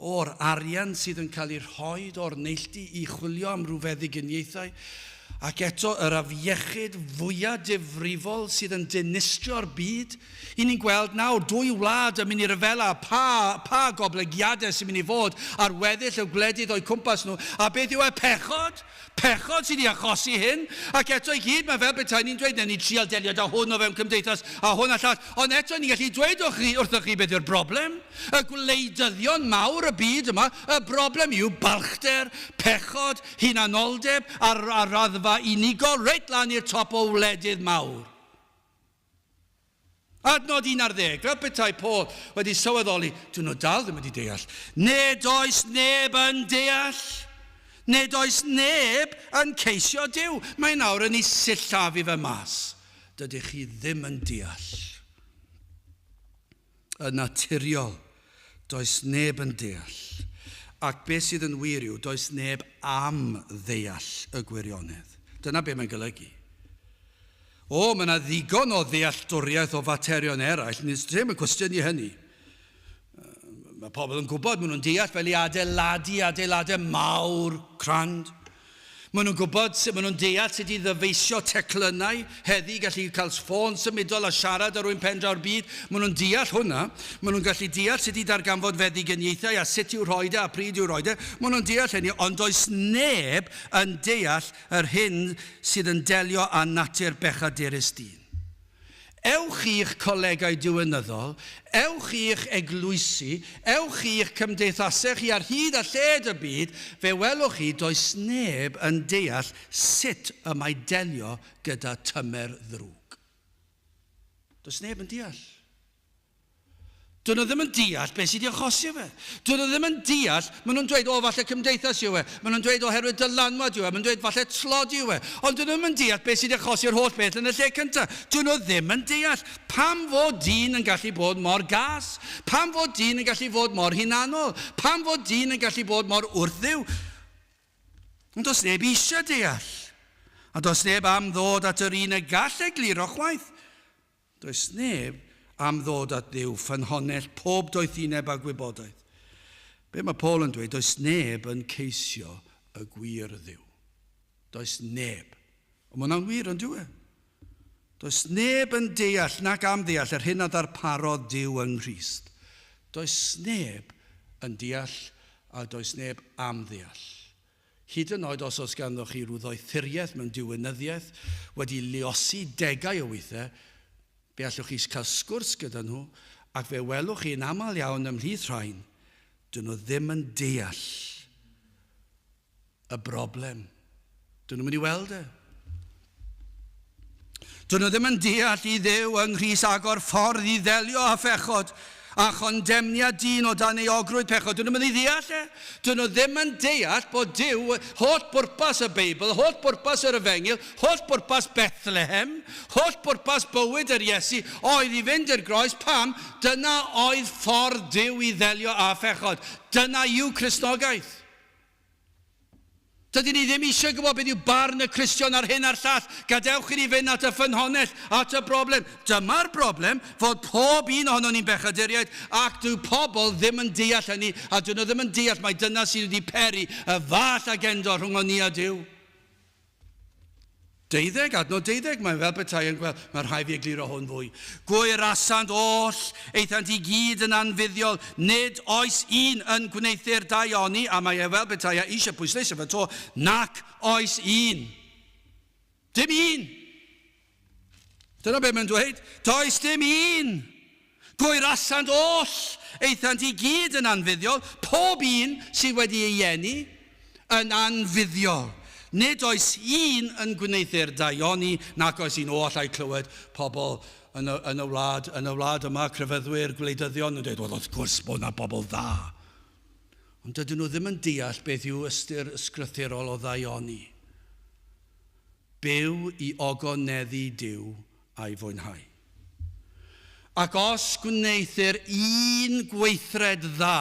O'r arian sydd yn cael ei rhoid o'r neilltu i chwilio am ryw feddyginiaethau, ac eto yr afiechyd fwya difrifol sydd yn dinistrio'r byd. I ni'n gweld nawr dwy wlad yn mynd i ryfela, pa, pa goblygiadau sy'n mynd i fod ar weddill y gwledydd o'u cwmpas nhw, a beth yw e? Pechod! Pechod sydd wedi achosi hyn, ac eto i gyd mae fel petai ni'n dweud, newn ni trial delio 'da hwn o fewn cymdeithas a hwn a llall, ond eto ni'n gallu dweud wrth chi, wrthoch chi beth yw'r broblem. Y gwleidyddion mawr y byd yma, y broblem yw balchder, pechod, hunanoldeb ar, ar raddfa unigol reit lan i'r top o wledydd mawr. Adnod 11, fel petai Paul wedi sylweddoli, dyn nhw dal ddim wedi deall. Nid oes neb yn deall. Nid oes neb yn ceisio Duw. Mae nawr yn ei sillafu fe mas. Dydych chi ddim yn deall. Yn naturiol, does neb yn deall. Ac beth sydd yn wir yw, does neb am ddeall y gwirionedd. Dyna be mae'n golygu. O, mae yna ddigon o ddealltwriaeth o faterion eraill, nid ddim yn cwestiynu hynny. Mae pobl yn gwybod, maen nhw'n deall fel i adeiladu adeiladau mawr, crand. Maen nhw'n gwybod, sut maen nhw'n deall sut i ddyfeisio teclynnau heddi, gallu cael ffôn symudol a siarad â rhywun pen draw'r byd. Maen nhw'n deall hwnna. Maen nhw'n gallu deall sut i darganfod feddyginiaethau a sut i'w rhoi e a pryd i'w rhoi e. Maen nhw'n deall hynny, ond does neb yn deall yr hyn sydd yn delio â natur bechadurus dyn. Ewch i'ch colegau diwinyddol, ewch i'ch eglwysi, ewch i'ch cymdeithasau chi ar hyd a lled y byd, fe welwch chi does neb yn deall sut y mae delio gyda tymer ddrwg. Does neb yn deall. Dyn nhw ddim yn deall beth sydd wedi achosi fe. Dyn nhw ddim yn deall, maen nhw'n dweud, o, falle cymdeithas yw e. Maen nhw'n dweud, oherwydd dylanwad yw e. Maen nhw'n dweud, falle tlodi yw e. Ond dyn nhw ddim yn deall beth sydd wedi achosi'r holl beth yn y lle cyntaf. Dyn nhw ddim yn deall pam fod dyn yn gallu bod mor gas, pam fod dyn yn gallu fod mor hunanol, pam fod dyn yn gallu bod mor wrth-Dduw. Ond does neb eisiau deall. A does neb am ddod at yr un y gall egluro chwaith. Does neb am ddod at Dduw, ffynhonnell pob doethineb a gwybodaeth. Be mae Paul yn dweud? Does neb yn ceisio y gwir Dduw. Does neb. Ond mae hwnna'n wir, ond dyw e? Does neb yn deall nac am ddeall yr hyn a ddarparodd Duw yng Nghrist. Does neb yn deall a does neb am ddeall. Hyd yn oed os oes ganddoch chi rhyw ddoethuriaeth mewn diwinyddiaeth wedi luosi degau o weithiau, fe allwch chi cael sgwrs gyda nhw ac fe welwch chi yn aml iawn ymhlith rhain, dyn nhw ddim yn deall y broblem. Dyn nhw'n mynd i weld e. Dyn nhw ddim yn deall i Dduw yng Nghrist agor ffordd i ddelio â phechod a chondemniad dyn o dan euogrwydd pechod. Dyn nhw'n mynd i ddeall e. Dyn nhw ddim yn deall bod Duw, holl bwrpas y Beibl, holl bwrpas yr Efengyl, holl bwrpas Bethlehem, holl bwrpas bywyd yr Iesu oedd i fynd i'r groes. Pam? Dyna oedd ffordd Duw i ddelio â phechod. Dyna yw Cristnogaeth. Dydyn ni ddim eisiau gwybod beth yw barn y Cristion ar hyn a'r llall. Gadewch i ni fynd at y ffynhonnell, at y broblem. Dyma'r broblem, fod pob un ohonon ni'n bechaduriaid, ac dyw pobl ddim yn deall hynny, a dyn nhw ddim yn deall mai dyna sydd wedi peri y fath agendo rhwng ni a Duw. Deuddeg, adnod deuddeg, mae'n fel petai yn gweld, mae rhaid fi egluro hwn fwy. Gwaerasant oll, aethant i gyd yn anfuddiol, nid oes un yn gwneuthur daioni, a mae e fel petai a eisiau pwysleisio fe to, nac oes un. Dim un. Dyna beth mae'n dweud. Does dim un. Gwaerasant oll, aethant i gyd yn anfuddiol, pob un sydd wedi ei eni yn anfuddiol. Nid oes un yn gwneuthur daioni, nac oes un o allai clywed pobl yn y, yn y wlad, yn y wlad yma, crefyddwyr, gwleidyddion, yn dweud, wel, wrth gwrs bod yna bobl dda. Ond dydyn nhw ddim yn deall beth yw ystyr ysgrythurol o ddaioni. Byw i ogoneddu Duw a'i fwynhau. Ac os gwneuthur un gweithred dda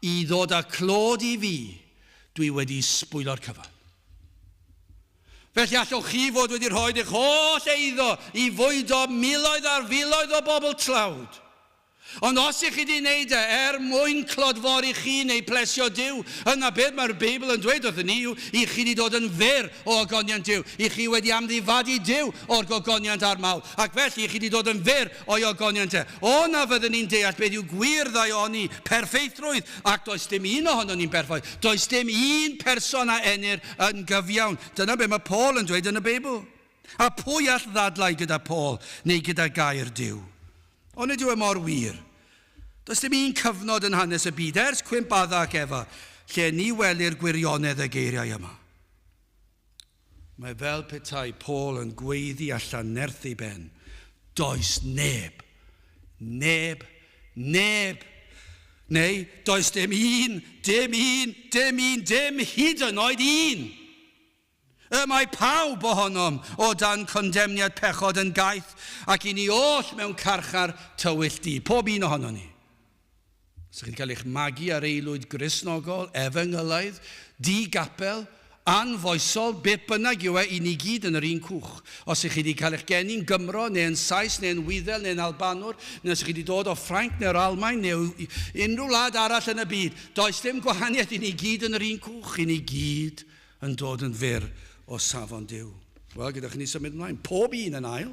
i ddod â clod i fi, dwi wedi sbwylo'r cyfan. Felly allwch chi fod wedi rhoi eich holl eiddo i fwydo miloedd ar filoedd o bobl tlawd. Ond os ych chi wedi wneud e er mwyn clodfori chi neu plesio Duw, yna beth mae'r Beibl yn dweud wrthyn ni yw i chi wedi dod yn fyr o ogoniant Duw, i chi wedi amddifadu Duw o'r gogoniant a'r mawl, ac felly i chi wedi dod yn fyr o'i ogoniant e. O na fyddwn ni'n deall beth yw gwir ddaioni, perffeithrwydd, ac does dim un ohonon ni'n berffaith, does dim un person a enir yn gyfiawn. Dyna beth mae Paul yn dweud yn y Beibl. A pwy all ddadlau gyda Paul neu gyda gair Duw? Onid yw e mor wir? Does dim un cyfnod yn hanes y byd ers cwymp Adda ac Efa lle ni welir gwirionedd y geiriau yma. Mae fel petai Paul yn gweiddi allan nerth ei ben, Does neb, neb, neb, neu does dim un, dim un, dim un, dim hyd yn oed un! Y mae pawb ohonom o dan condemniad pechod yn gaeth, ac i ni oll mewn carchar tywyll du, pob un ohonon ni. Os ydych chi'n cael eich magu ar aelwyd Gristnogol, efengylaidd, di-gapel, anfoesol, beth bynnag yw e, i ni gyd yn yr un cwch. Os ydych chi wedi cael eich geni'n Gymro, neu yn Sais, neu'n Wyddel, neu'n Albanwr, neu os ydych chi wedi dod o Ffrainc neu'r Almaen, neu unrhyw wlad arall yn y byd, does dim gwahaniaeth, i ni gyd yn yr un cwch, i ni gyd yn dod yn fyr o safon Duw. Wel, gyda chi ni symud ymlaen. Pob un yn ail.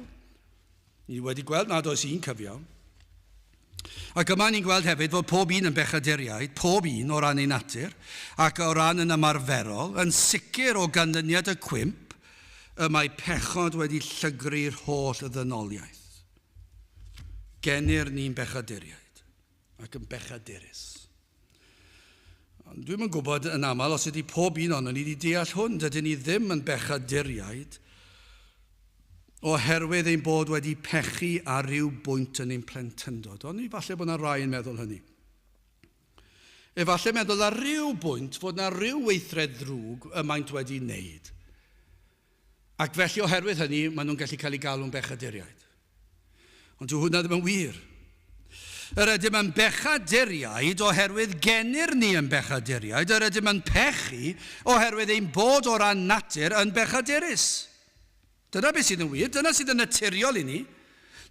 Ni wedi gweld nad oes un cyfiawn. Ac yma ni'n gweld hefyd fod pob un yn bechaduriaid, pob un o ran ei natur, ac o ran yn ymarferol, yn sicr o ganlyniad y cwymp, y mae pechod wedi llygru'r holl ddynoliaeth. Genir ni'n bechaduriaid, ac yn bechadurus. Ond dwi'm yn gwybod yn aml os ydy pob un ohonon ni wedi deall hwn. Dydyn ni ddim yn bechaduriaid oherwydd ein bod wedi pechu ar ryw bwynt yn ein plentyndod. Ond falle bod yna rai yn meddwl hynny. Efallai meddwl ar ryw bwynt fod yna ryw weithred ddrwg y maent wedi wneud. Ac felly oherwydd hynny, maen nhw'n gallu cael eu galw'n bechaduriaid. Ond dyw hwnna ddim yn wir. Yr ydym yn bechaduriaid oherwydd genir ni yn bechaduriaid. Yr ydym yn pechu oherwydd ein bod o ran natur yn bechadurus. Dyna beth sydd yn wir, dyna sydd yn naturiol i ni.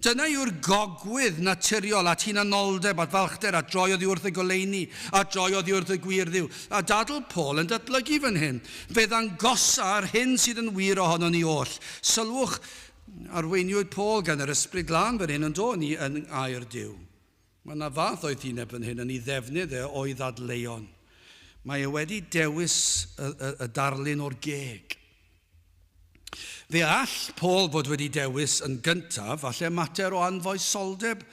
Dyna yw'r gogwydd naturiol at hunanoldeb, at falchder, at droi oddi wrth y goleuni, at droi oddi wrth y gwir Dduw. A dadl Paul yn datblygu fan hyn. Fe ddangosa yr hyn sydd yn wir ohonon ni oll. Sylwch, arweiniwyd Paul gan yr Ysbryd Glân fan hyn yn do, ni yn air Duw. Mae yna fath oethineb fan hyn yn ei ddefnydd e o'i ddadleuon. Mae e wedi dewis y, y, y darlun o'r geg. Fe all Paul fod wedi dewis yn gyntaf, falle mater o anfoesoldeb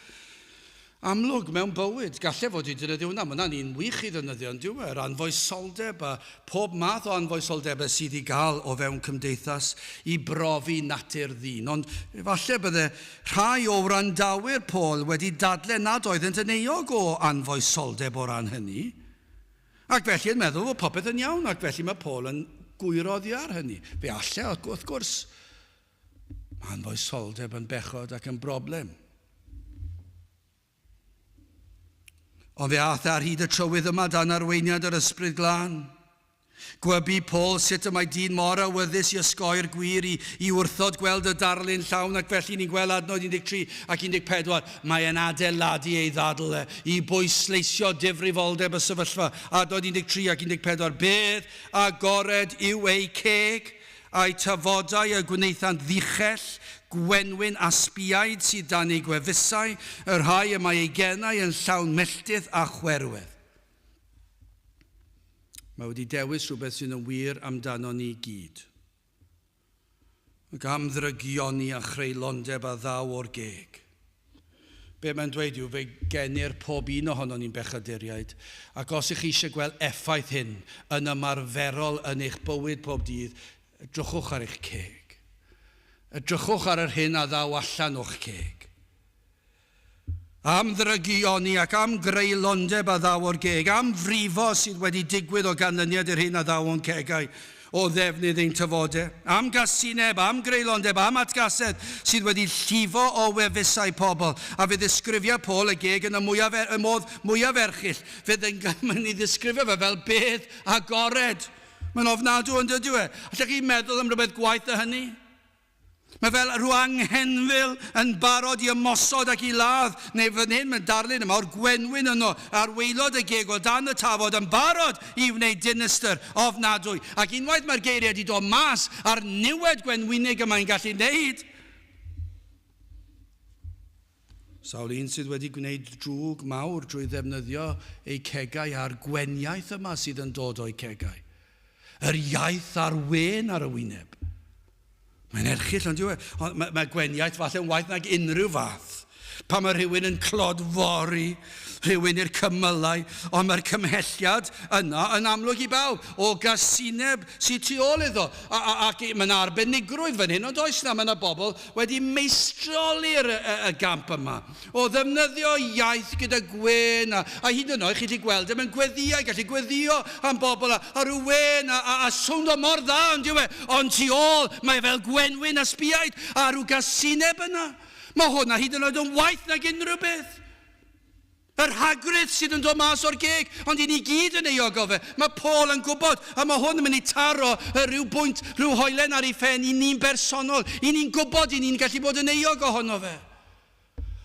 amlwg mewn bywyd. Gallai fod wedi defnyddio hwnna. Mae hwnna'n un wych i ddefnyddio, yn dyw e? Yr anfoesoldeb a pob math o anfoesoldebau sydd i gael o fewn cymdeithas i brofi natur ddyn. Ond efallai bydde rhai o wrandawyr Paul wedi dadle nad oeddent yn euog o anfoesoldeb o ran hynny. Ac felly yn meddwl fod popeth yn iawn, ac felly mae Paul yn gwyro oddi ar hynny. Fe alle, wrth gwrs. Mae anfoesoldeb yn bechod ac yn broblem. Ond fe aeth ar hyd y trywydd yma dan arweiniad yr Ysbryd Glân. Gwybu Paul sut y mae dyn mor awyddus i osgoi'r gwir, i, i wrthod gweld y darlun llawn, ac felly ni'n gweld adnod 13 ac 14, mae e'n adeiladu ei ddadl e, i bwysleisio difrifoldeb y sefyllfa. Adnod 13 ac 14, Bedd agored yw eu ceg, a'u tafodau y gwnaethant ddichell, gwenwyn a sbiaid sydd dan eu gwefusau, y rhai y mae eu genau yn llawn melltith a chwerwedd. Mae wedi dewis rhywbeth sydd yn wir amdano ni gyd. Ac am ddrygioni a chreulondeb a ddaw o'r geg. Be mae'n dweud yw, fe genir pob un ohonon ni'n bechaduriaid, ac os ych chi eisiau gweld effaith hyn yn ymarferol yn eich bywyd pob dydd, edrychwch ar eich ceg. Edrychwch ar yr hyn a ddaw allan o'ch ceg. Am ddrygioni ac am greulondeb a ddaw o'r geg, am frifo sydd wedi digwydd o ganlyniad i'r hyn a ddaw o'n cegau o ddefnydd ein tafodau, am gasineb, am greulondeb, am atgasedd sydd wedi llifo o wefusau pobl. A fe ddisgrifia Paul y geg yn y, mwyaf, er, y modd mwyaf erchyll. Fe ddengys ei ddisgrifio fe fel bedd agored. Mae'n ofnadw yn dydyw e? Allech chi meddwl am rhywbeth gwaeth na hynny? Mae fel rhyw anghenfil yn barod i ymosod ac i ladd, neu fan hyn mae'n darlun yma o'r gwenwyn yno ar waelod y geg o dan y tafod yn barod i wneud dinistr ofnadwy. Ac unwaith mae'r geiriau wedi dod mas a'r niwed gwenwynig y mae'n gallu wneud, Sawl un sydd wedi gwneud drwg mawr drwy ddefnyddio eu cegau a'r gweniaith yma sydd yn dod o'u cegau. Yr iaith a'r wên ar y wyneb. Mae'n erchyll, ond yw e? Ond mae, mae gweniaith falle yn waeth nag unrhyw fath. Pan mae rhywun yn clodfori rhywun i'r cymylau, ond mae'r cymhelliad yna yn amlwg i bawb, o gasineb sydd tu ôl iddo. A, a, ac mae yna arbenigrwydd fan hyn, ond oes na, mae yna bobl wedi meistroli'r y, y, y gamp yma. O ddefnyddio iaith gyda gwên, a, a hyd yn oed chi 'llu gweld e mewn gweddïau, gallu gweddio am bobl a, a rhyw wên a, a, a sowndo mor dda ond yw e, ond tu ôl mae fel gwenwyn a sbiaid a rhyw gasineb yna. Mae hwnna hyd yn oed yn waeth nag unrhyw beth. Y rhagrith sydd yn dod mas o'r geg, ond i ni gyd yn euog o fe. Mae Paul yn gwybod, a mae hwn yn mynd i taro y rhyw bwynt, rhyw hoelen ar ei phen i ni'n bersonol. I ni'n gwybod i ni'n gallu bod yn euog ohono fe.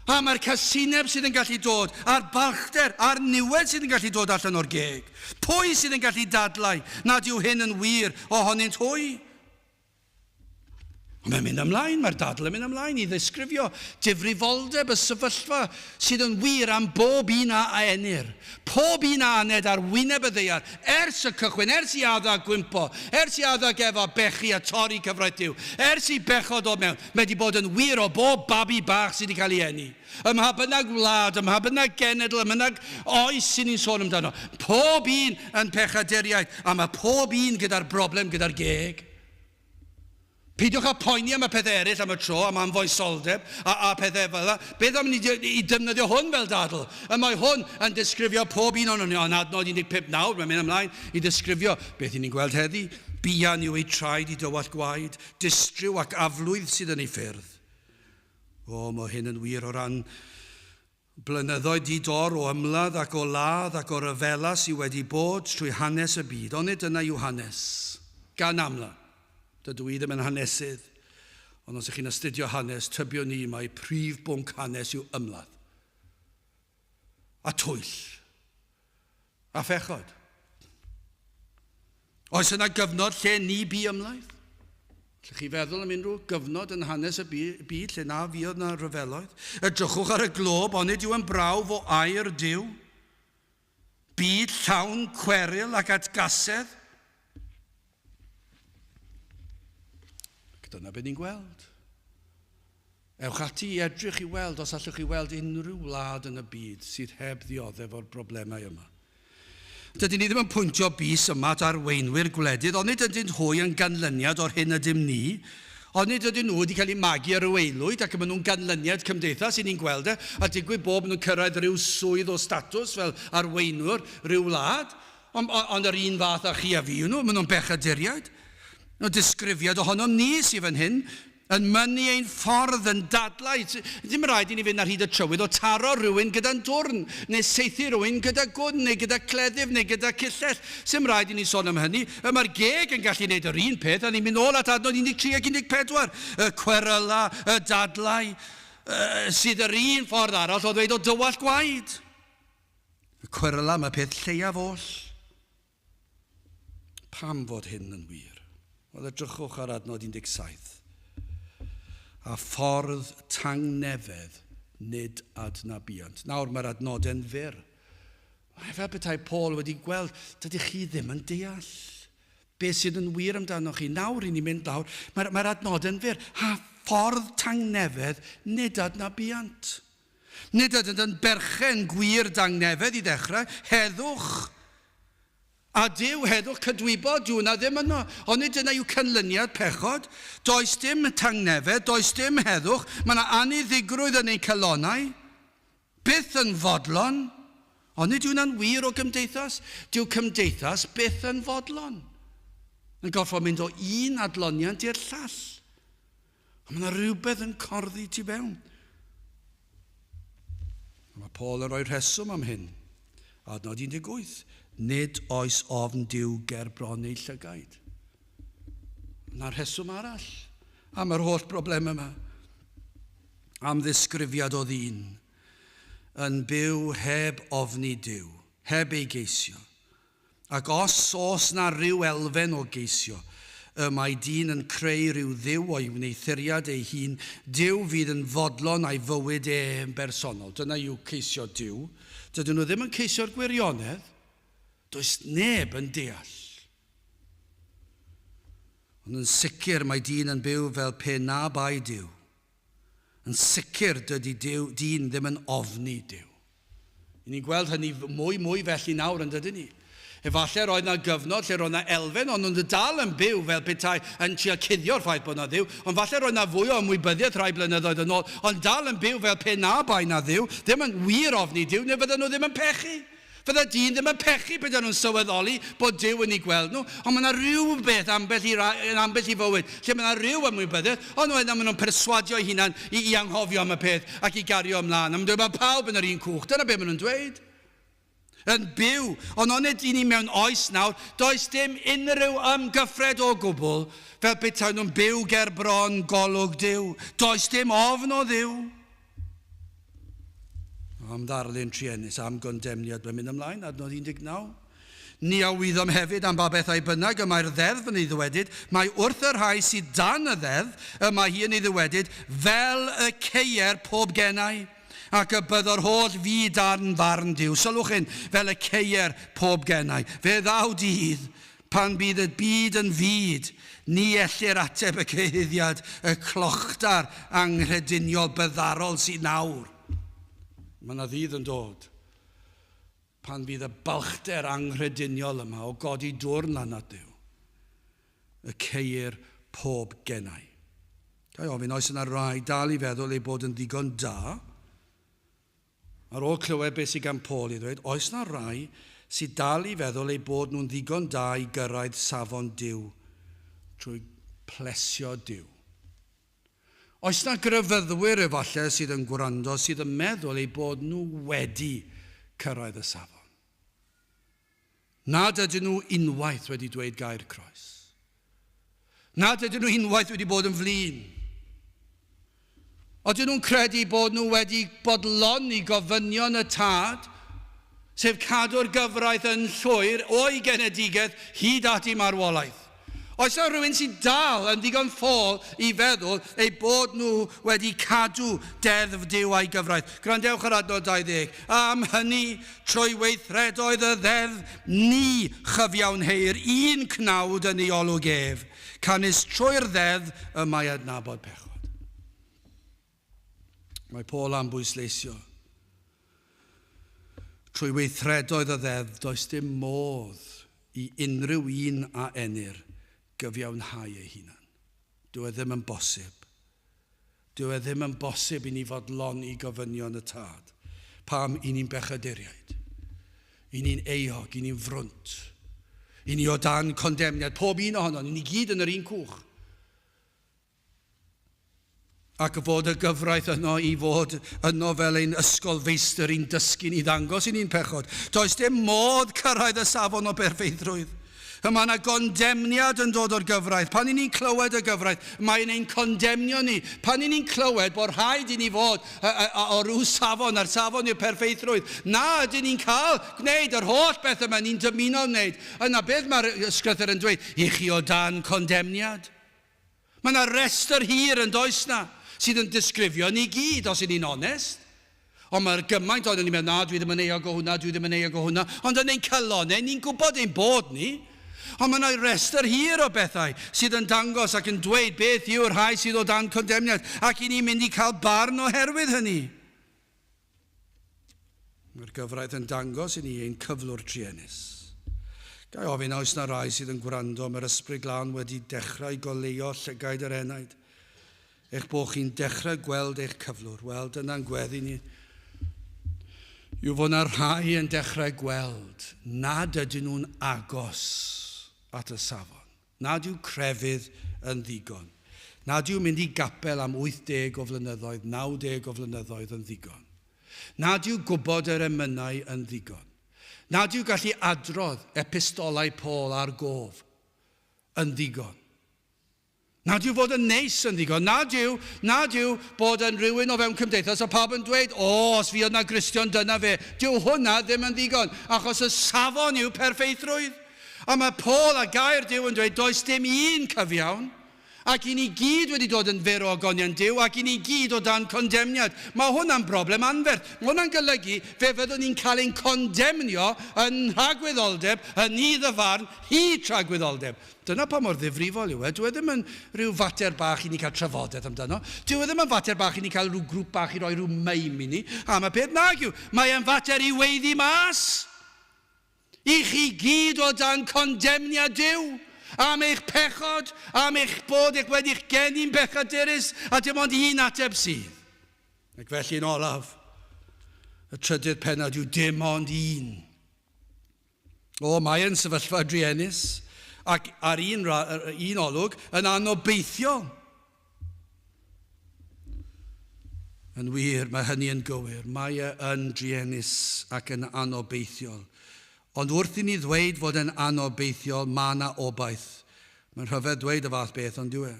A mae'r casineb sydd yn gallu dod, a'r balchder, a'r niwed sydd yn gallu dod allan o'r geg. Pwy sydd yn gallu dadlau nad yw hyn yn wir ohonynt hwy? Ond mae'n mynd ymlaen, mae'r dadl yn mynd ymlaen i ddisgrifio difrifoldeb y sefyllfa sydd yn wir am bob un a enir. Pob un a aned ar wyneb y ddaear, ers y cychwyn, ers i Adda gwympo, ers i Adda ac Efa bechu a torri cyfraith Duw, ers i bechod ddod mewn, mae wedi bod yn wir o bob babi bach sydd wedi cael ei eni. Ym mha bynnag wlad, ym mha bynnag genedl, ym bynnag oes sy'n ni'n sôn amdano. Pob un yn pechaduriaid, a mae pob un gyda'r broblem gyda'r geg. Peidiwch â poeni am y pethau eraill am y tro, am anfoesoldeb a, a pethau fel yna. Beth am ni i defnyddio hwn fel dadl? Y mae hwn yn disgrifio pob un o'n ni. Yn adnod 15 nawr, mae'n mynd ymlaen i ddisgrifio beth i ni'n gweld heddi. Buan yw ei traed i dywallt gwaed, distryw ac aflwydd sydd yn ei ffyrdd. O, mae hyn yn wir o ran blynyddoedd di-dor o ymladd ac o ladd ac o ryfela sydd wedi bod trwy hanes y byd. Onid dyna yw hanes? Gan amla. Dydw i ddim yn hanesydd, ond os ych chi'n astudio hanes, tybiwn i mai prif bwnc hanes yw ymladd. A twyll. A phechod. Oes yna gyfnod lle ni bu ymlaeth? Allwch chi feddwl am unrhyw gyfnod yn hanes y byd lle na fuodd na ryfeloedd? Edrychwch ar y glob, onid yw yn brawf o air Duw? Byd llawn cweryl ac atgasedd? Ac dyna beth ni'n gweld. Ewch ati i edrych i weld os allwch chi weld unrhyw wlad yn y byd sydd heb ddioddef o'r broblemau yma. Dydyn ni ddim yn pwyntio bys yma at arweinwyr gwledydd, onid ydynt hwy yn ganlyniad o'r hyn ydym ni? Onid ydyn nhw wedi cael eu magu ar ryw aelwyd ac maen nhw'n ganlyniad cymdeithas i ni'n gweld e, a digwydd bod maen nhw'n cyrraedd rhyw swydd o statws fel arweinwr rhyw wlad? Ond, ond yr un fath â chi a fi yw nhw, maen nhw'n bechaduriaid. Y disgrifiad ohonom ni sydd fan hyn, yn mynnu ein ffordd, yn dadlau. Ddim rhaid i ni fynd ar hyd y trywydd o taro rhywun gyda'n dwrn, neu saethu rhywun gyda gwn, neu gyda cleddyf, neu gyda cyllell. Sim rhaid i ni sôn am hynny. Y mae'r geg yn gallu gwneud yr un peth, a ni'n mynd ôl at adnod 13 ac 14. Y cweryla, y dadlau, sydd yr un ffordd arall o ddweud o dywallt gwaed. Y cweryla, mae peth lleiaf oll. Pam fod hyn yn wir? Wel, edrychwch ar adnod 17. A ffordd tangnefedd nid adnabuant. Nawr mae'r adnodau'n fyr. Mae fel petai Paul wedi gweld, dydych chi ddim yn deall beth sydd yn wir amdanoch chi. Nawr i ni mynd lawr, mae'r mae adnodau'n fyr. A ffordd tangnefedd nid adnabuant. Nid ydynt yn berchen gwir dangnefedd i ddechrau, heddwch. A Duw, heddwch cydwybod, dyw hwnna ddim yno. Ond nid dyna yw canlyniad pechod. Does dim tangnefedd, does dim heddwch, mae yna anniddigrwydd yn ein calonnau. Byth yn fodlon. Ond nid yw hwnna'n wir o gymdeithas. Dyw cymdeithas byth yn fodlon. Yn gorfod mynd o un adloniant i'r llall. Ond mae yna rhywbeth yn corddi tu fewn. Mae Paul yn rhoi rheswm am hyn. Adnod 18. Nid oes ofn Duw ger bron ei llygaid. Yna rheswm arall. Am yr holl broblem yma. Am ddisgrifiad o ddyn yn byw heb ofni Duw, heb ei geisio. Ac os oes 'na ryw elfen o geisio, y mae dyn yn creu rhyw dduw o'i wneuthuriad ei hun, duw fydd yn fodlon â'i fywyd e yn bersonol. Dyna yw ceisio Duw. Dydyn nhw ddim yn ceisio'r gwirionedd. Does neb yn deall. Ond yn sicr mae dyn yn byw fel pe na bai Duw. Yn sicr dydy Duw, dyn ddim yn ofni Duw. I ni'n gweld hynny mwy mwy felly nawr yn dydyn ni? Efallai roedd 'na gyfnod lle roedd 'na elfen ond nhw'n dal yn byw fel petai yn trio cuddio'r ffaith bod 'na Dduw, ond falle roedd 'na fwy o ymwybyddiaeth rhai blynyddoedd yn ôl, ond dal yn byw fel pe na bai 'na Dduw, ddim yn wir ofni Duw, neu fydden nhw ddim yn pechu. Fydde dyn ddim yn pechu petai nhw'n sylweddoli bod Duw yn eu gweld nhw, ond mae 'na ryw beth ambell i rai, yn ambell i fywyd, lle mae 'na ryw ymwybyddiaeth, ond wedyn maen nhw'n perswadio eu hunan i, i anghofio am y peth ac i gario ymlaen. A maen nhw'n dweud, mae pawb yn yr un cwch. Dyna beth maen nhw'n dweud. Yn byw. Ond onid i ni mewn oes nawr, does dim unrhyw ymgyffred o gwbl fel petai nhw'n byw ger bron golwg Duw. Does dim ofn o Dduw. Am ddarlun truenus, am gondemniad, mae'n mynd ymlaen, adnod 19. Ni a wyddom hefyd am ba bethau bynnag y mae'r ddeddf yn ei ddywedyd, mae wrth y rhai sydd dan y ddeddf y mae hi yn ei ddywedyd, fel y ceier pob genau, ac y byddo'r holl fyd dan farn Duw. Sylwch hyn, fel y ceier pob genau. Fe ddaw dydd Pan bydd y byd yn fyd, ni ellir ateb y cyhuddiad y clochdar anghrediniol byddarol sydd nawr. Mae yna ddydd yn dod pan fydd y balchder anghrediniol yma o godi dwrn lan at Dduw, y ceir pob genau. Ga i ofyn, oes yna rai dal i feddwl eu bod yn ddigon da? Ar ôl clywed beth sydd gan Paul i ddweud, oes 'na rai sydd dal i feddwl eu bod nhw'n ddigon da i gyrraedd safon Duw trwy plesio Duw? Oes 'na grefyddwyr efallai sydd yn gwrando sydd yn meddwl eu bod nhw wedi cyrraedd y safon? Nad ydyn nhw unwaith wedi dweud gair croes. Nad ydyn nhw unwaith wedi bod yn flin. Ydyn nhw'n credu bod nhw wedi bodloni gofynion y tad, sef cadw'r gyfraith yn llwyr o'i genedigaeth hyd at ei marwolaeth? Oes 'na rhywun sy'n dal yn ddigon ffôl i feddwl eu bod nhw wedi cadw deddf Duw a'i gyfraith? Gwrandewch ar adnod 20. Am hynny, trwy weithredoedd y ddeddf, ni chyfiawnheir un cnawd yn ei olwg ef, canys trwy'r ddeddf y mae adnabod pechod. Mae Paul am bwysleisio, trwy weithredoedd y ddeddf, does dim modd i unrhyw un a enir gyfiawnhau ei hunan. Dyw e ddim yn bosib. Dyw e ddim yn bosib i ni fodloni gofynion y Tad. Pam? I ni'n bechaduriaid. I ni'n euog, i ni'n frwnt. I ni o dan condemniad, pob un ohonon, i ni gyd yn yr un cwch. Ac fod y gyfraith yno i fod yno fel ein ysgolfeistr i'n dysgu ni ddangos i ni'n pechod. Does dim modd cyrraedd y safon o berffeithrwydd. Y mae yna gondemniad yn dod o'r gyfraith. Pan i ni'n clywed y gyfraith, mae'n ein condemnio ni. Pan i ni'n clywed bod rhaid i ni fod o ryw safon, a'r safon yw'r perffeithrwydd, na ydyn ni'n cael gwneud yr holl beth yma ni'n dymuno wneud. Yna beth mae'r ysgrythur yn dweud? I chi o dan condemniad. Mae 'na restr hir yn does 'na, sydd yn disgrifio ni gyd, os 'y ni'n onest. Ond mae'r gymaint ohonon ni'n meddwl, na, dwi ddim yn euog o hwnna, dwi ddim yn euog o hwnna. Ond yn ein calonnau, ni'n gwybod ein bod ni. Ond mae 'na restr hir o bethau sydd yn dangos ac yn dweud beth yw'r rhai sydd o dan condemniad, ac 'y ni'n mynd i cael barn oherwydd hynny. Mae'r gyfraith yn dangos i ni ein cyflwr truenus. Ga i ofyn, oes na rai sydd yn gwrando, mae'r Ysbryd Glân wedi dechrau goleuo llygaid yr enaid, eich bod chi'n dechrau gweld eich cyflwr? Wel, dyna'n gweddi ni, yw fod na rhai yn dechrau gweld nad ydyn nhw'n agos at y safon. Nad yw crefydd yn ddigon. Nad yw mynd i gapel am 80 o flynyddoedd, 90 o flynyddoedd yn ddigon. Nad yw gwybod yr emynau yn ddigon. Nad yw gallu adrodd epistolau Paul ar gof yn ddigon. Nad yw fod yn neis yn ddigon. Nad yw, nad yw bod yn rhywun o fewn cymdeithas a pawb yn dweud, o, os fuodd 'na Gristion dyna fe. Dyw hwnna ddim yn ddigon, achos y safon yw perffeithrwydd. A mae Paul a gair Duw yn dweud, does dim un cyfiawn. Ac i ni gyd wedi dod yn fyr o ogoniant Duw, ac i ni gyd o dan condemniad. Mae hwnna'n broblem anferth. Mae hwnna'n golygu fe fyddwn ni'n cael ein condemnio yn nhragwyddoldeb, yn nydd y farn, hyd tragwyddoldeb. Dyna pa mor ddifrifol yw e. Dyw e ddim yn rhyw fater bach i ni cael trafodaeth amdano. Dyw e ddim yn fater bach i ni cael rhyw grŵp bach i roi rhyw meim i ni am y peth. Nag yw. Mae e'n fater i weiddi mas. I chi gyd o dan condemniad Duw, am eich pechod, am eich bod eich wedi'ch geni'n bechadurus, a dim ond un ateb sydd. Ac felly yn olaf, y trydydd pennod yw dim ond un. O, mae yn sefyllfa druenus, ac ar un, un olwg yn anobeithiol. Yn wir, mae hynny yn gywir. Mae e yn druenus ac yn anobeithiol. Ond wrth i ni ddweud fod e'n anobeithiol, mae yna obaith. Mae'n rhyfedd dweud y fath beth, ond dyw e.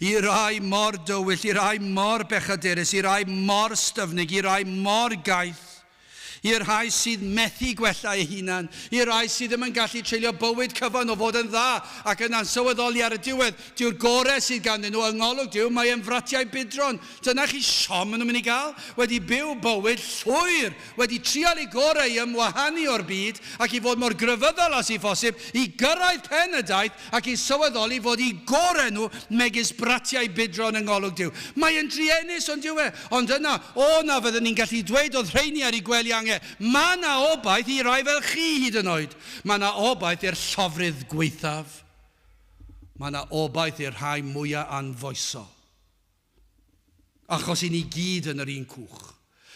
I rai mor dywyll, i rai mor bechadurus, i rai mor styfnig, i rai mor gaeth, I'r rhai sydd methu gwella eu hunan, i'r rhai sydd ddim yn gallu treulio bywyd cyfan o fod yn dda ac yna'n sylweddoli ar y diwedd, dyw'r gorau sydd ganddyn nhw yng ngolwg Duw, mae e'n fratiau budron. Dyna chi siom maen nhw'n mynd i gael. Wedi byw bywyd llwyr, wedi trial eu gorau i ymwahanu o'r byd ac i fod mor grefyddol â sydd phosib, i gyrraedd pen y daith ac i sylweddoli fod eu gorau nhw megis bratiau budron yng ngolwg Duw. Mae e'n druenus, on'd yw e? Ond yna, o na fydden ni'n gallu dweud oedd rheini ar eu gwely ange. Mae 'na obaith i rai fel chi hyd yn oed. Mae 'na obaith i'r llofrudd gwaethaf. Mae 'na obaith i'r rhai mwya' anfoesol. Achos i ni gyd yn yr un cwch.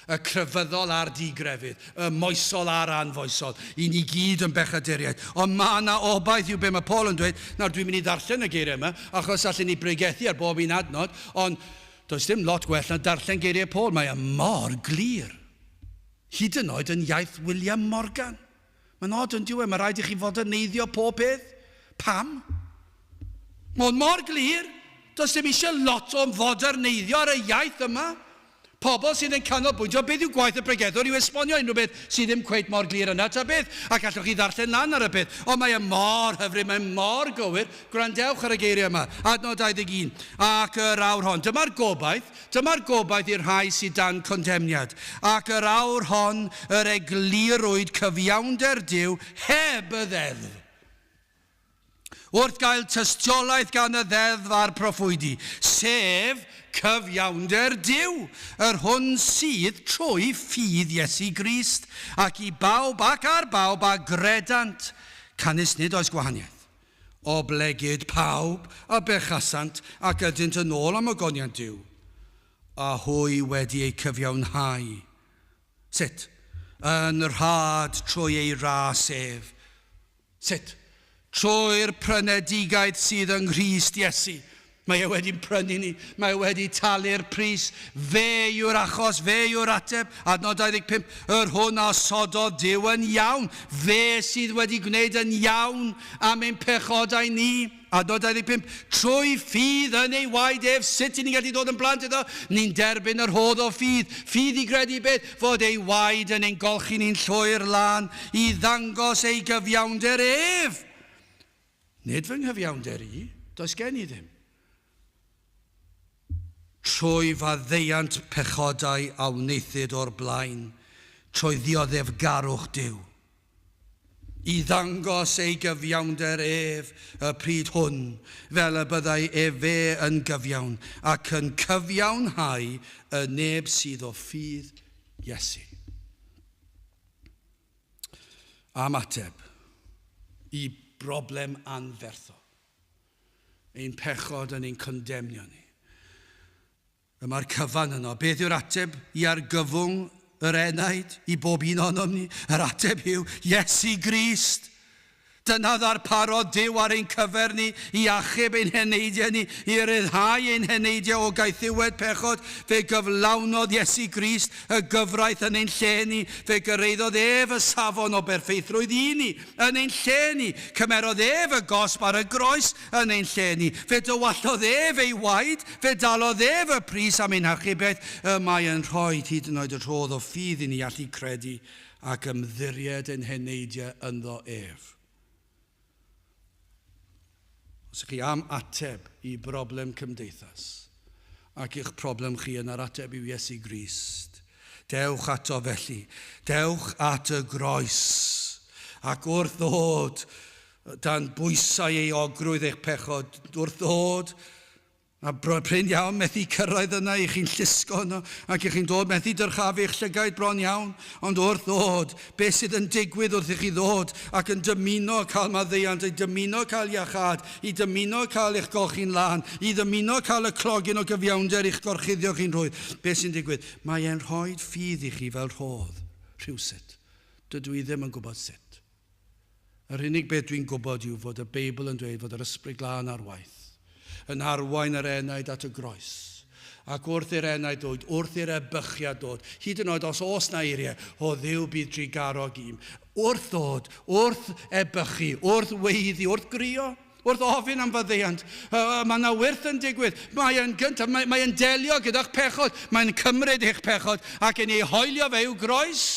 Y crefyddol a'r digrefydd, y moesol a'r anfoesol. I ni gyd yn bechaduriaid. Ond mae 'na obaith yw be mae Paul yn dweud. Nawr dwi'n mynd i ddarllen y geiriau yma, achos allen ni bregethu ar bob un adnod, ond does dim lot gwell na darllen geiriau Paul. Mae e mor glir. Hyd yn oed yn iaith William Morgan. Mae'n od yn dyw e, mae rhaid i chi foderneiddio pob peth. Pam? Mae'n mor glir, does dim eisiau lot o foderneiddio ar y iaith yma. Pobl sydd yn canolbwyntio, beth yw gwaith y pregethwr yw esbonio unrhyw beth sydd ddim cweit mor glir yna ta beth, ac allwch chi ddarllen lan ar y peth. Ond mae e mor hyfryd, mae mor gywir. Gwrandewch ar y geiriau yma. Adnod 21. Ac yr awr hon. Dyma'r gobaith. Dyma'r gobaith i'r rhai sydd dan condemniad, ac yr awr hon yr eglurwyd cyfiawnder Duw heb y ddeddf. Wrth gael tystiolaeth gan y ddeddf a'r proffwydi, sef cyfiawnder Duw, yr hwn sydd trwy ffydd Iesu Grist, ac i bawb ac ar bawb a gredant, canys nid oes gwahaniaeth. Oblegid pawb a bechasant ac ydynt yn ôl am ogoniant Duw, a hwy wedi eu cyfiawnhau. Sut? Yn rhad trwy ei ras ef. Sut? Trwy'r prynedigaeth sydd yng Nghrist Iesu. Mae e wedi'n prynu ni. Mae e wedi talu'r pris. Fe yw'r achos, fe yw'r ateb. Adnod 25, yr hwn a osododd Duw yn iawn. Fe sydd wedi gwneud yn iawn am ein pechodau ni. Adnod 25, trwy ffydd yn ei waed ef, sut i ni'n gallu dod yn blant iddo? Ni'n derbyn y rhodd o ffydd. Ffydd i gredu beth? Fod ei waed yn ein golchi ni'n llwyr lân i ddangos ei gyfiawnder ef. Nid fy nghyfiawnder i, does gen i ddim. Trwy faddeuant pechodau a wnaethid o'r blaen, trwy ddioddefgarwch Duw, i ddangos ei gyfiawnder ef y pryd hwn, fel y byddai efe yn gyfiawn, ac yn cyfiawnhau y neb sydd o ffydd Iesu. Am ateb i broblem anferthol. Ein pechod yn ein condemnio ni. Y mae'r cyfan yno. Beth yw'r ateb i argyfwng yr enaid i bob un ohonom ni? Yr ateb yw Iesu Grist. Dyna ddarparodd Duw ar ein cyfer ni i achub ein heneidiau ni, i ryddhau ein heneidiau o gaethiwed pechod. Fe gyflawnodd Iesu Grist y gyfraith yn ein lle ni. Fe gyrhaeddodd ef y safon o berffeithrwydd i ni, yn ein lle ni. Cymerodd ef y gosb ar y groes yn ein lle ni. Fe dywallodd ef ei waed, fe dalodd ef y pris am ein hachubiaeth. Y mae yn rhoi hyd yn oed y rhodd o ffydd i ni allu credu ac ymddiried ein heneidiau ynddo ef. Os ydych chi am ateb i broblem cymdeithas, ac i'ch problem chi yna'r ateb yw Iesu Grist. Dewch ato felly. Dewch at y groes. Ac wrth ddod dan bwysau euogrwydd eich pechod, wrth ddod A prin iawn methu cyrraedd yna, i chi'n llusgo yno, ac i chi'n dod methu dyrchafu eich llygaid bron iawn, ond wrth ddod, beth sydd yn digwydd wrth i chi ddod ac yn dymuno cael maddeuant, i dymuno cael iachâd, i dymuno cael eich golchi'n lân, i ddymuno cael y clogyn o gyfiawnder i'ch gorchuddio chi'n rhwydd, beth sy'n digwydd? Mae e'n rhoi ffydd i chi fel rhodd, rhywsut. Dydw i ddim yn gwybod sut. Yr unig beth dwi'n gwybod yw fod y Beibl yn dweud fod yr Ysbryd Glân ar waith, yn arwain yr enaid at y groes. Ac wrth i'r enaid ddod, wrth i'r ebychiad dod, hyd yn oed os oes na eiriau, o Dduw bydd drugarog i'm. Wrth ddod, wrth ebychu, wrth weiddi, wrth grio, wrth ofyn am faddeuant, mae yna wyrth yn digwydd. Mae yn gyntaf, mae, mae yn delio gyda'ch pechod, mae'n cymryd eich pechod ac yn ei hoelio fe i'w groes.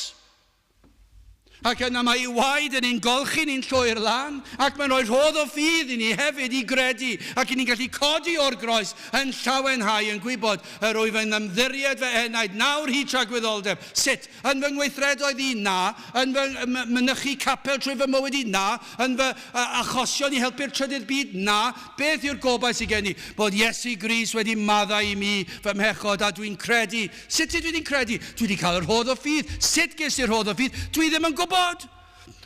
Ac yna mae ei waed yn ein golchi ni'n llwyr lan, ac mae'n rhoi rhodd o ffydd i ni hefyd i gredu, ac i ni'n gallu codi o'r groes yn llawenhau, yn gwybod yr wyf yn ymddiried fy enaid nawr hyd tragwyddoldeb. Sut? Yn fy ngweithredoedd i? Na. Yn fy mynychu capel trwy fy mywyd i? Na. Yn fy achosion i helpu'r trydydd byd? Na. Beth yw'r gobaith sydd gen i? Bod Iesu Grist wedi maddau i mi fy mhechod, a dwi'n credu. Sut ydw i 'di credu? Dwi 'di cael y rhodd o ffydd. Sut ges i'r rhodd o ffydd? Dwi ddim yn gwybod.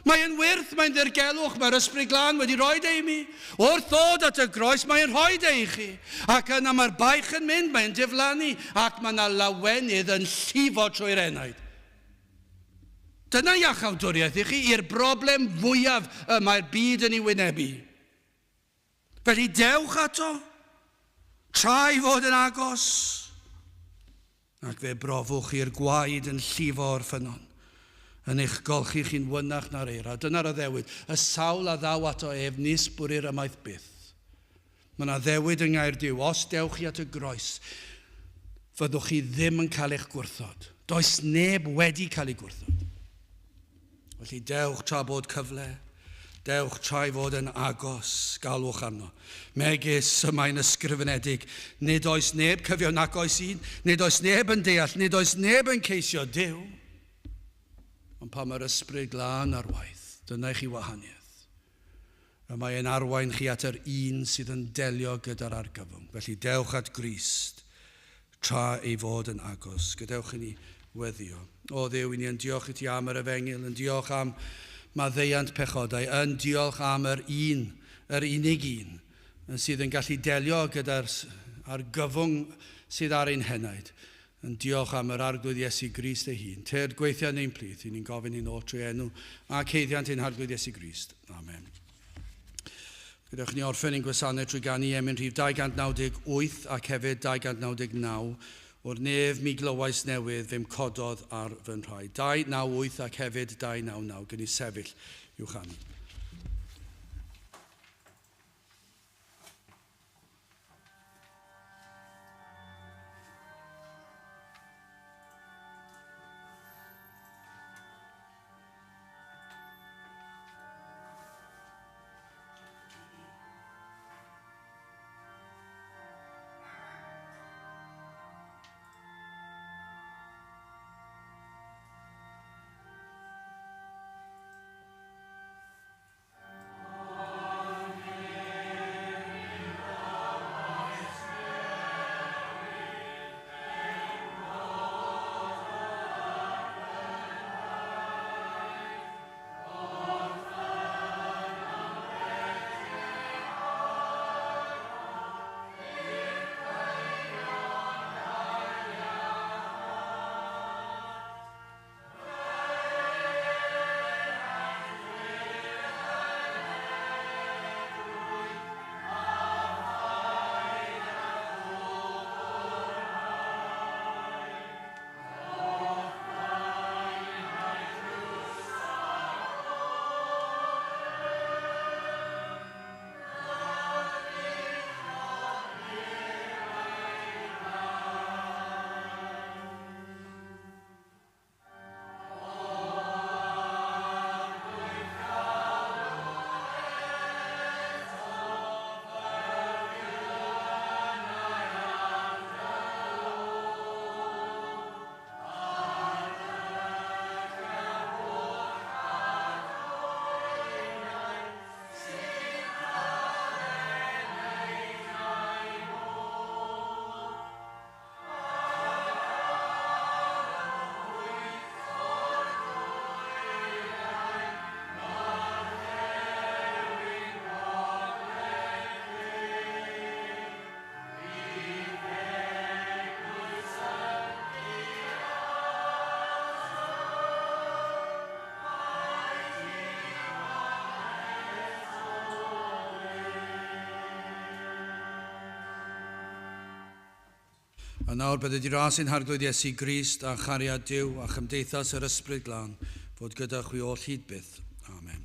Mae yn wyrth, mae'n ddirgelwch, mae'r Ysbryd Glân wedi rhoi e i mi. Wrth ddod at y groes, mae'n rhoi e i chi. Ac yna mae'r baich yn mynd, mae'n diflannu, ac mae yna lawenydd yn llifo trwy'r enaid. Dyna iachawdwriaeth i chi i'r broblem fwyaf y mae'r byd yn ei wynebu. Felly dewch ato, tra ei fod yn agos, ac fe brofwch chi'r gwaed yn llifo o'r ffynnon, yn eich golchi chi'n wynach na'r eira. Dyna'r addewid, y sawl a ddaw ato ef nis bwrir ymaith byth. Mae'n addewid yng ngair Duw, os dewch chi at y groes, fyddwch chi ddim yn cael eich gwrthod. Does neb wedi cael ei gwrthod. Felly dewch tra bod cyfle, dewch tra ei fod yn agos, galwch arno. Megis y mae'n ysgrifenedig, nid oes neb cyfiawn nac oes un, nid oes neb yn deall, nid oes neb yn ceisio Duw. Ond pan mae'r Ysbryd Glân ar waith, dyna i chi wahaniaeth. Y mae e'n arwain chi at yr un sydd yn delio gyda'r argyfwng. Felly dewch at Grist tra ei fod yn agos. Gadewch i ni weddio. O Dduw, i ni yn diolch i ti am yr efengyl, yn diolch am maddeuant pechodau, yn diolch am yr un, yr unig un, sydd yn gallu delio gyda'r argyfwng sydd ar ein henaid. Yn diolch am yr Arglwydd Iesu Grist ei hun. Tyrd gweithio yn ein plith, i ni'n gofyn hyn oll trwy enw ac haeddiant ein Harglwydd Iesu Grist. Amen. Gadewch ni orffen ein gwasanaeth trwy ganu emyn rhif 298 ac hefyd 299. O'r nef mi glywais newydd, fe'm cododd ar fy nhraed. 298 ac hefyd 299. Gwn i sefyll i'w chanu. A nawr bydded i ras ein Harglwydd Iesu Grist a chariad Duw a chymdeithas yr Ysbryd Glân fod gyda chwi oll hyd byth. Amen.